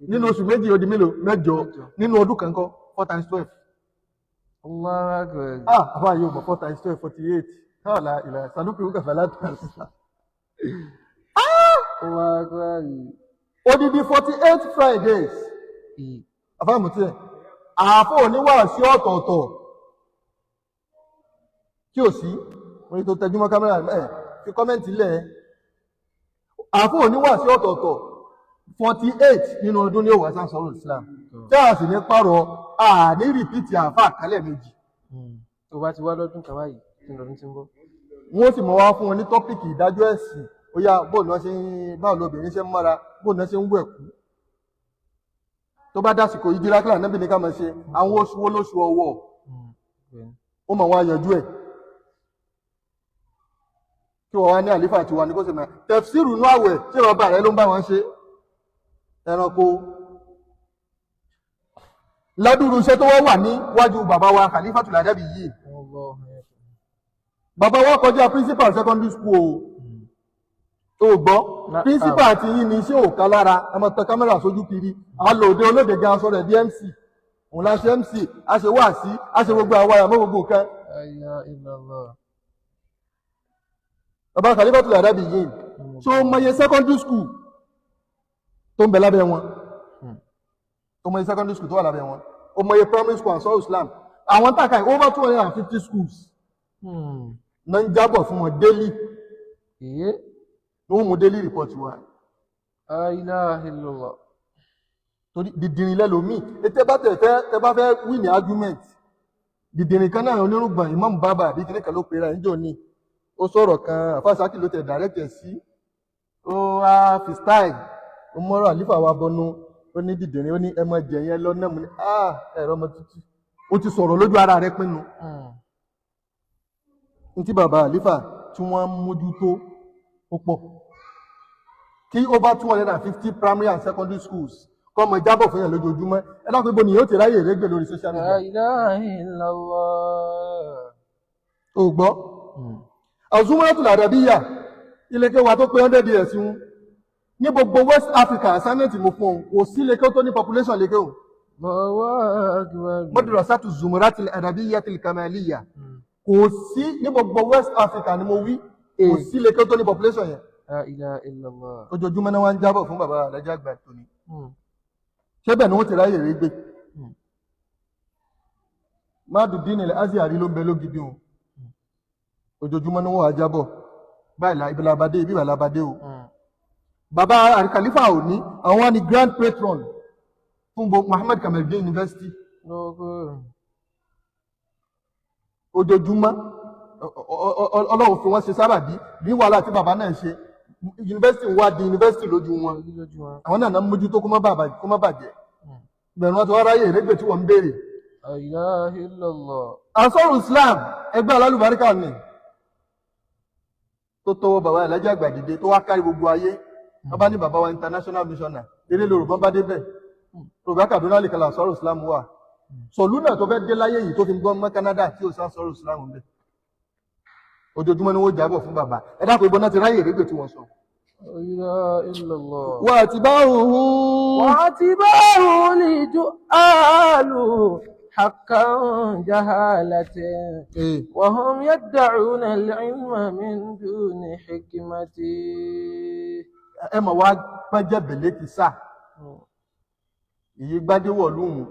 [SPEAKER 2] nínú oṣù méjì ó di mélòó? Mẹ́jọ. Nínú ọdún kan kọ́ 4 times 12. Àfáà yóò mọ̀ 4 times 12 48. Kọ́ọ̀lá ìlà sanúkú kẹfẹ́ láti odidi 48 Fridays. Àfáà mú tiẹ̀ àfọ́ oníwàásí ọ̀tọ̀ọ̀tọ̀ tí ò sí orí tó tẹjúmọ́ kámẹ́rà ẹ̀ fi kọ́mẹ́ǹtì lẹ̀. Àfọ́ oníwàásí ọ̀tọ̀ọ̀tọ̀ 48 nínú ọdún ní òwò Ansarul Islam tí a sì ní pààrọ̀ àní rìpíìtì àfà àkálẹ̀ méjì.
[SPEAKER 1] Tó bá ti wá lọ́dún kan báyìí kí lọ́dún tí ń bọ̀.
[SPEAKER 2] Wọ́n sì mọ̀ wá fún wọn ní tọ́pìkì ìdájọ́ ẹ̀sìn. Ó yá, bóun náà ṣe ń báwo lóbìnrin ṣe ń mọ́ra, bóun náà ṣe ń wẹ̀kú. Tó bá dásìkò ìdíra kílà náà bí ní ká máa ṣe àwọn oṣù wo lóṣù ọwọ́, ó mọ̀ wá yanjú ẹ̀. Kí wọ́n wá ní àlífà tiwa ní kó sì máa tẹ̀fsíìrù inú àwẹ̀ tí bàbá rẹ̀ ló ń bá wọn ṣe ẹranko. Ládùúrú iṣẹ́ tó wọ́n wà níwájú bàbá wa Khalifatul Adabi yìí, bàbá wa kọjá principal secondary school o. Tó gbọ́, principal ti yín ni iṣẹ́ òkà lára, ẹ máa tẹ kámẹ́rà sójú kiri, alòde olóde gan aṣọ rẹ̀ bí MC, òun la ṣe MC, a ṣe wáàsí, a ṣe gbogbo àwa àmọ́ gbogbo nǹkan. Bàbá Khalifatul Adabi yìí tó mọye secondary school tó ń bẹ lábẹ́ wọn, tó mọye secondary school tó wà lábẹ́ wọn, ó mọye primary school Ansarul Islam, àwọn tàkà over 250 schools náà ń jábọ̀ fún wọn daily. Wọ́n mú daily report wa.
[SPEAKER 1] La ilaha illallah.
[SPEAKER 2] Torí dìdìrín lẹ́lòmíì, ètè bá tẹ̀ fẹ́ tẹ bá fẹ́ win argument, dìdìrín kan náà onírúgbọ̀n Imam Baba àbí kíní kan ló pera ẹ̀ níjọ́ ni ó sọ̀rọ̀ kan, àfáàsákì ló tẹ̀ direct ẹ̀ sí, ó wá fi style ó mọ́rọ̀ àlífà wa bọnu, ó ní dìdìrín, ó ní ẹ mọ jẹ yẹn lọ́nà mu ní ẹ̀rọ ọmọ tuntun, ó ti sọ̀rọ̀ lójú ara rẹ pinnu. Ní tí bàbá àlífà tí wọ́n ń mójútó ó pọ̀, kí over 250 primary and secondary schools kọ́ ọmọ ìjábọ̀ fún yàn lójoojúmọ́. Ẹ dákun, ibo ni yóò ti ráyè régbè lórí social media.
[SPEAKER 1] La ilaha illallah.
[SPEAKER 2] O gbọ́, Azumratul Adabiyya iléeké wa tó pé 100 years ń ní gbogbo West Africa, assignment mo fún òun, kò sí iléeké tó ní population léke òun. Madrasatu Zumratul Adabiyyatil Kamaliyya kò sí ní gbogbo West Africa ni mo wí, kò sí iléeké tó ní population yẹn.
[SPEAKER 1] La ilaha illallah.
[SPEAKER 2] Ojoojúmọ́ náà wá ń jábọ̀ fún bàbá alájà àgbà tóní. Ṣé bẹ́ẹ̀ ni wọ́n ti ráyè rí gbé? Mádùdín ilẹ̀ Azihari ló ń bẹ lógidi o. Ojoojúmọ́ ni wọ́n wá jábọ̀. Báyìí ibi labadé, ibi labadé o. Bàbá Khalifa òní, àwọn ni grand patron fún Muhammad Kamaldeen University. Ojoojúmọ́ Ọlọ́run fi wọ́n ṣe sábàbí bí wàhálà tí bàbá náà ṣe, yunifásitì ń wá di yunifásitì lójú wọn, àwọn náà náà mójútó kó má bàjẹ́. Ìbẹ̀rù wọn ti wá ráyè ìrégbè tí wọ́n ń béèrè.
[SPEAKER 1] La ilaha illallah.
[SPEAKER 2] Ansarul Islam ẹgbẹ́ alálùbáríkà ni tó tọwọ́ bàbá Alhaji àgbà dìde tó wá kárí gbogbo ayé. Wọ́n bá ní bàbá wa international missioner eré lórúkọ bá débẹ̀, Yorùbá Kaduna lè kàlà Ansarul Islam wà. Sọ̀lú náà tó fẹ́ dé láyé yìí tó fi gbọ́n mọ́ Canada tí ò sí Ansarul Islam ń bẹ̀. Ojoojúmọ́ ni wọ́n jábọ̀ fún bàbá. Ẹ dákun, ibo náà ti ráyè ìrégbè tí wọ́n sọ.
[SPEAKER 1] La ilaha illallah.
[SPEAKER 2] Wà á ti bá òun.
[SPEAKER 1] Wà á ti bá òun lè jó àlù haqqan jahalatin. Wa hum yad'una al-ilma min duni hikmati.
[SPEAKER 2] Ẹ mọ̀ wá pẹ́jẹ́ bèlé ti sá. Ìyí gbádéwọ̀ lóhùn.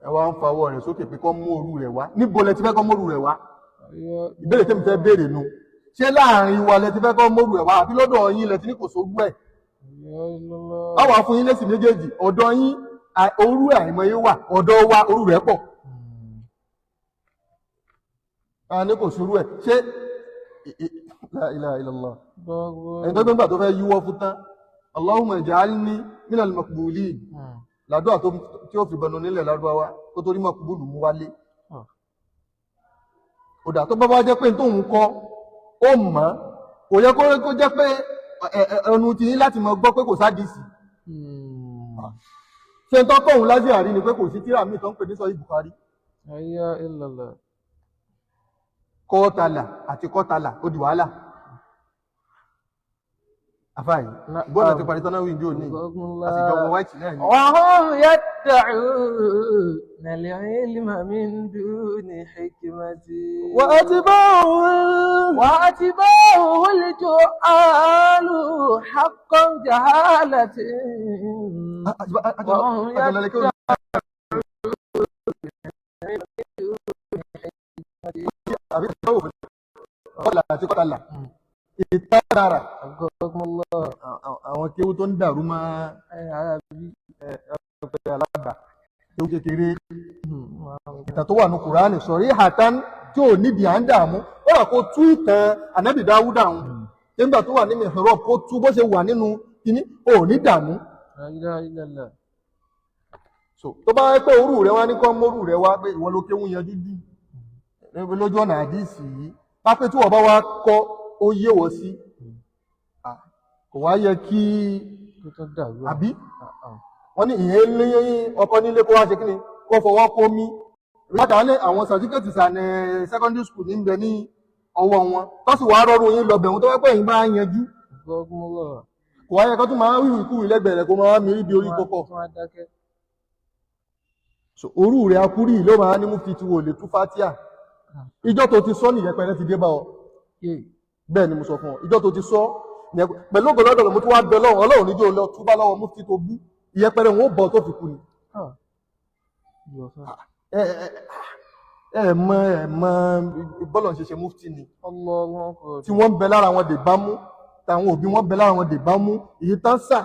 [SPEAKER 2] Ẹ wá ń fawọ́ rẹ̀ sókè pé kọ́ mú òru rẹ̀ wá. Níbo lẹ ti fẹ́ kọ́ mú òru rẹ̀ wá? Ìbéèrè tẹ́mi fẹ́ béèrè nu. Ṣé láàrin wa lẹ ti fẹ́ kọ́ mórú ẹ̀ wá àbí lọ́dọ̀ yín lẹ ti ní kò sórú ẹ̀? Báwa fún yín lésì méjèèjì. Ọ̀dọ̀ yín orú ẹ̀ àìmọye wà, ọ̀dọ̀ wa orú rẹ̀ pọ̀. A ní kò sórú ẹ̀. Ṣé la ilaha illallah. Ẹni tó gbẹ́ngbà tó fẹ́ yíwọ́ fún tán, Allahumma ij'alni minal maqbulin. Làdúrà tí ó fi bẹnu nílẹ̀ lárúbáwá kó tó rí mọ̀kúbùlù mú wálé. Òdà tó bá bá jẹ́ pé tóun kọ́ ó mọ̀, kò yẹ kó jẹ́ pé ẹnu ti yín láti mọ gbọ́ pé kò sádìsì. Ṣé ń tọ́kọ̀ òun lásì àrí ni pé kò sí tíra míì tó ń pè ní sọ́yí Bukhari. Kọ́tàlà àti kọ́tàlà ó di wàhálà. Àfáàyí, gbọ́nà ti parí tọ́nà wíńdí òní, àti ìjọba white náà ni.
[SPEAKER 1] وهم يدعون العلم من دون حكمة وأتباعه الجهال حقا جهالة. وهم يدعون
[SPEAKER 2] Ìtàdára àwọn kéwú tó ń dàrú máa ẹ̀ẹ́dẹ̀gbẹ̀ alágbà kéwú kékeré. Ìtàn tó wà ní Kùránì sọ̀rí àtàn tí ò nídìí à ń dààmú. Ó rà kó tú ìtàn Ànábì Dáúdà ń nígbà tó wà ní mihrab kó tú bó ṣe wà nínú kíní ò ní dààmú. Tó bá wá pé orú rẹ wá ní kọ́ mórú rẹ wá pé ìwọ ló kéwú yanjú jù lójú ọ̀nà àdìsí yìí, pápẹ́ tí wọ́n bá wá kọ́ ó yé wọ́ sí, kò wá yẹ kí àbí wọ́n ní ìyẹn lé ọkọ nílé kó wá ṣe kí ni kó fọwọ́ kó mí látà ní àwọn sàtífíkẹ́tì sànẹ secondary school ní bẹ ní ọwọ́ wọn tó sì wá rọrùn yín lọ bẹ̀rù tó wá pẹ́ yín bá yanjú, kò wá yẹ kó tún máa wíwì kúwì lẹ́gbẹ̀ẹ́ rẹ̀ kó máa mírí bí orí kókó. Orú rẹ̀ akúrí ló máa ní mufti tí wò lè tú fatia. Ìjọ tó ti sọ nìyẹn pẹ̀lẹ́ ti dé bá ọ. Bẹ́ẹ̀ ni mo sọ fún ọ, ìjọ tó ti sọ pẹ̀lú ògbọ́dọ̀ mo tún wá bẹ lọ́wọ́ Ọlọ́run níjó lọ túbá lọ́wọ́ mufti tó bú ìyẹpẹrẹ wọn ó bọ̀ tó fi kú ni. Ẹ mọ bọ́lọ̀ ń ṣe ṣe mufti ni tí wọ́n ń bẹ lára wọn dè bá mú, táwọn òbí wọn bẹ lára wọn dè bá mú, èyí tán sà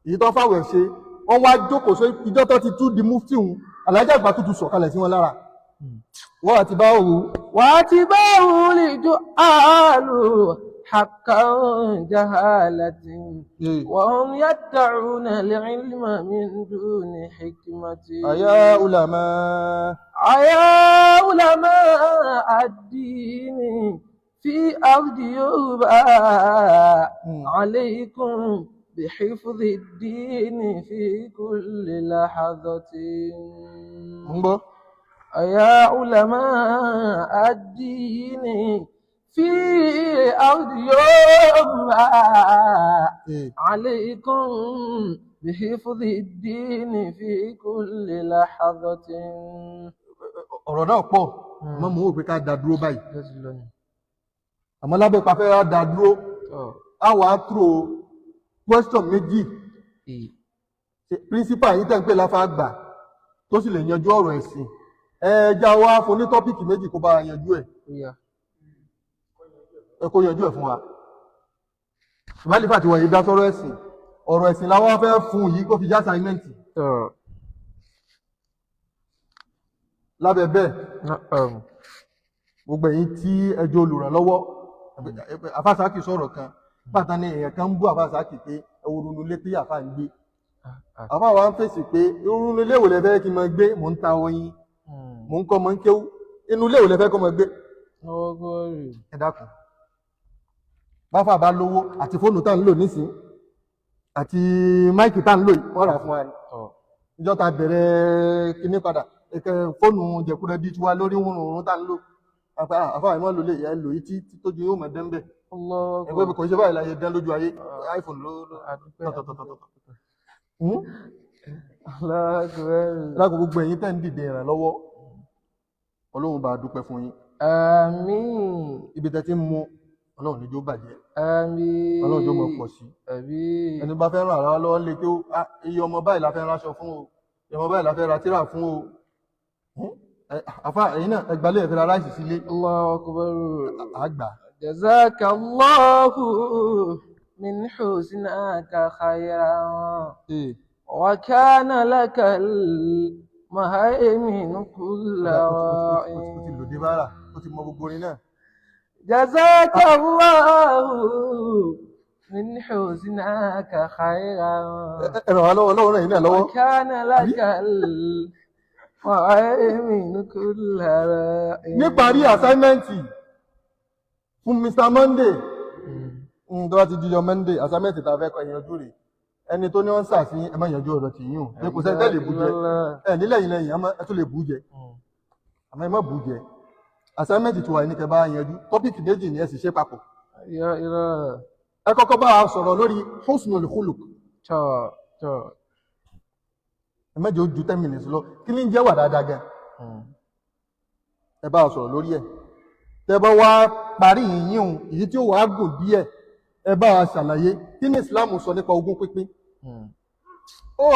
[SPEAKER 2] èyí tán fáwẹ̀ ṣe, wọ́n wá jókòó sí ìjọ tó ti tú di mufti hùn alájà àgbà tuntun sọ̀kalẹ̀ sí wọn lára. Wọ́n ti bá òru.
[SPEAKER 1] Wọ́n ti bá òru lè jó àlù حقا جهالة وهم يدعون العلم من دون حكمة.
[SPEAKER 2] أيا علماء،
[SPEAKER 1] أيا علماء الدين في أرض يوبا، عليكم بحفظ الدين في كل لحظة. أيا علماء الدين في أرض يوبا، عليكم بحفظ الدين في كل لحظة.
[SPEAKER 2] Ọ̀rọ̀ náà pọ̀, mọ́ mú òpin ká dá dúró báyìí. Àmọ́ lábẹ́ pàfẹ́ rá dá dúró, a wà á throw question méjì. Principal yìí tẹ́ ń pè láfa àgbà tó sì lè yanjú ọ̀rọ̀ ẹ̀sìn. Ẹ já wá fún ní tọ́pìkì méjì kó bá yanjú ẹ̀. Ẹ kó yanjú ẹ̀ fún wa. Ìbálòpọ̀ àti wọ̀nyí dá sọ́rọ̀ ẹ̀sìn. Ọ̀rọ̀ ẹ̀sìn làwọn fẹ́ fún yìí kó fi já assignment. Lábẹ́ bẹ́ẹ̀, gbogbo ẹ̀yin tí ẹjọ́ olùrànlọ́wọ́, Àfáàsákì sọ̀rọ̀ kan, bàtà ni èèyàn kan ń bú Àfáàsákì pé ẹwùrúnú lé tí àfáà ń gbé. Àfáà wa ń fèsì pé irúnú ilé wo lẹ fẹ́ kí n máa gbé, mò ń ta oyin, mò ń kọ́ mò ń kéwú, inú ilé wo lẹ fẹ́ kọ́ máa gbé. Ẹ dákun. Báfà bá lówó àti fóònù tá ń lò nísìn àti máìkì tá ń lò wọ́n rà fún wa ni. Ìjọ ta bẹ̀rẹ̀ kíní padà, fóònù jẹ̀kúrẹ́ bí tiwa lórí wúrúnrún tá ń lò. Àfáà ìmọ̀ lò lè yẹ lò yìí tí tójú yóò mọ̀ dán bẹ̀. Ẹgbẹ́ mi kò ṣe báyìí láyé dán lójú ayé, iPhone ló tọ̀tọ̀tọ̀tọ̀. Lákòókò gbogbo ẹ̀yin tẹ́ ń dìde ìrànlọ́wọ́, Ọlọ́run bá dúpẹ́ fún yín.
[SPEAKER 1] Àmín.
[SPEAKER 2] Ibi tẹ́ ti ń mú Ọlọ́run níjó bàjẹ́.
[SPEAKER 1] Àmín.
[SPEAKER 2] Ọlọ́run jó mọ̀ pọ̀ sí.
[SPEAKER 1] Àmín.
[SPEAKER 2] Ẹni bá fẹ́ ràn ara lọ́wọ́ lé kí ó iye ọmọ báyìí la fẹ́ ránṣọ fún o, iye ọmọ báyìí la fẹ́ ra tírà fún o. Àfá ẹ̀yin náà ẹgbàlẹ̀ ẹ̀fẹ́ ra ráìsì sílé.
[SPEAKER 1] Allahu Akbar.
[SPEAKER 2] Àgbà.
[SPEAKER 1] جزاك الله من حسناك خيرا وكان لك المهيمن كل
[SPEAKER 2] Ó ti
[SPEAKER 1] راع
[SPEAKER 2] lòdì bára, ó ti mọ gbogbo orin náà.
[SPEAKER 1] جزاك الله من حسناك خيرا
[SPEAKER 2] Ẹ ràn wá lọ́wọ́, Ọlọ́run ràn yín náà lọ́wọ́.
[SPEAKER 1] وكان لك المهيمن كل راع.
[SPEAKER 2] Níparí, assignment fún Mr. Monday, tó bá ti díjọ Monday, assignment tá a fẹ́ kọ́ ìyanjú rè. Ẹni tó ní wọ́n ń sà sí, ẹ má yanjú ọ̀rọ̀ tì yín o, pé kò sẹ́ni tẹ́ lè bú jẹ ẹ nílẹ̀ yìí lẹ́yìn, ẹ tó lè bú jẹ, àmọ́ ẹ má bú jẹ. Assignment tí wà ní kẹ́ bá yanjú, topic méjì ni, ẹ sì ṣe papọ̀.
[SPEAKER 1] Irọ́ irọ́.
[SPEAKER 2] Ẹ kọ́kọ́ bá wa sọ̀rọ̀ lórí husnul khuluq.
[SPEAKER 1] Tọ́ tọ́.
[SPEAKER 2] Ẹ mẹ́jọ ju 10 minutes lọ. Kí ni ń jẹ́ wà dáadáa gan? Ẹ bá wa sọ̀rọ̀ lórí ẹ̀. Tẹ́ bá wá parí yìnyín o, èyí tí ó wàá gùn díẹ̀, ẹ bá wa ṣàlàyé kí ni Islam sọ nípa ogún pínpín. Ó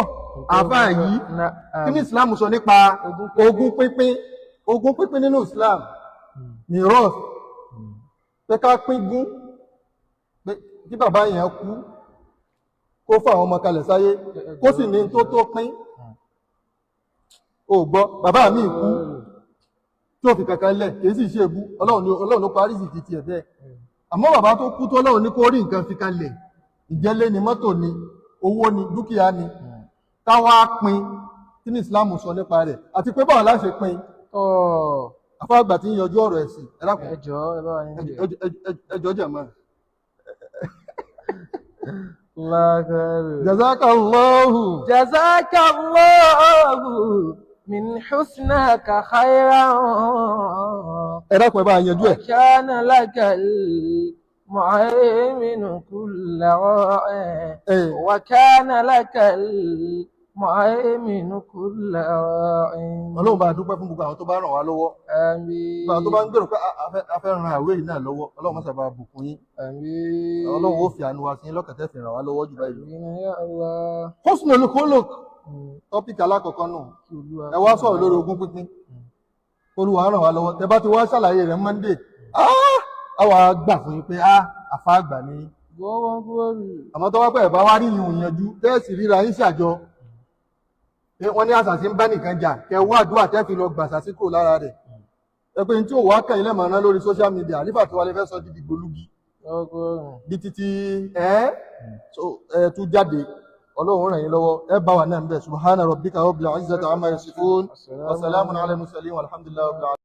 [SPEAKER 2] àbá yìí, kí ni Islam sọ nípa ogún pínpín? Ogún pínpín nínú Islam, miras, pé ká pín gún, pé kí bàbá yẹn kú, kó fún àwọn ọmọ kalẹ̀ sáyé, kó sì ní tó tó pín. Ó gbọ́, bàbá mi kú tí ó fi kankan lẹ̀, kìí sì ṣe ebú. Ọlọ́run ni, Ọlọ́run ló parí sí ti tiẹ̀ bẹ́ẹ̀. Àmọ́ bàbá tó kú tó Ọlọ́run ní kó rí nǹkan fi kalẹ̀, ìjẹ́lé ni, mọ́tò ni, owó ni, dúkìá ni, káwá pín, kí ni Islam sọ nípa rẹ̀, àti pé báwo la ṣe pín?
[SPEAKER 1] Tọ́.
[SPEAKER 2] Afáàgbà tí ń yanjú ọ̀rọ̀ ẹ̀sìn, ẹ dákun.
[SPEAKER 1] Ẹ jọ̀ọ́, ẹ bá wa yín jẹ.
[SPEAKER 2] Ẹjọ́ jẹ̀mọ́.
[SPEAKER 1] Lágbára.
[SPEAKER 2] Jazakallahu.
[SPEAKER 1] جزاك الله من حسناك خيرا.
[SPEAKER 2] Ẹ dákun, ẹ bá yanjú ẹ̀.
[SPEAKER 1] وكان لك المهيمن كل راع. وكان لك المهيمن كل راع.
[SPEAKER 2] Ọlọ́run bá dúpẹ́ fún gbogbo àwọn tó bá ràn wá lọ́wọ́.
[SPEAKER 1] آمين.
[SPEAKER 2] Gbogbo àwọn tó bá ń gbèrò pé a fẹ́ ran àwé yìí náà lọ́wọ́, Ọlọ́run má sábà bùkún yín.
[SPEAKER 1] آمين.
[SPEAKER 2] Ọlọ́run ó fi àánú wa sí yín lọ́kàn tẹ́ fi ràn wá lọ́wọ́ jù báyìí lọ.
[SPEAKER 1] آمين يا الله.
[SPEAKER 2] Husnul khuluq, topic alákọ̀ọ́kọ́ nù.
[SPEAKER 1] Kí Olúwa
[SPEAKER 2] Ẹ wá sọ̀rọ̀ lórí ogún pínpín. Olúwa ràn wá lọ́wọ́. Tẹ bá ti wá ṣàlàyé rẹ̀ Monday, á wà gbà fún yín pé àfa àgbà ni yín.
[SPEAKER 1] Gbọ́wọ́ gbọ́rù.
[SPEAKER 2] Àmọ́ tó wá pẹ̀ bá wá rí ìhùn yanjú, tẹ́ẹ̀sì ríra yín ṣàjọ pé wọ́n ní àṣàṣì ń bá nìkan jà, kẹ wá àdúrà tẹ́ fi lọ gbàṣà sí kúrò lára rẹ̀. Ẹ pé ní tí ò wá kẹ́yìn lẹ́mọ̀ọ́ná lórí social media, àlífà tí wàá lè fẹ́ sọ di dìgbòlugi
[SPEAKER 1] Gbọ́wọ́ gbọ́rù.
[SPEAKER 2] bí títí ẹ so ẹ tún jáde. Ọlọ́run ràn yín lọ́wọ́, ẹ bá wà náà ń bẹ̀. Subhana rabbika rabbil izzati amma yasifun wa salamun ala al-mursalin walhamdulillahi rabbil alamin.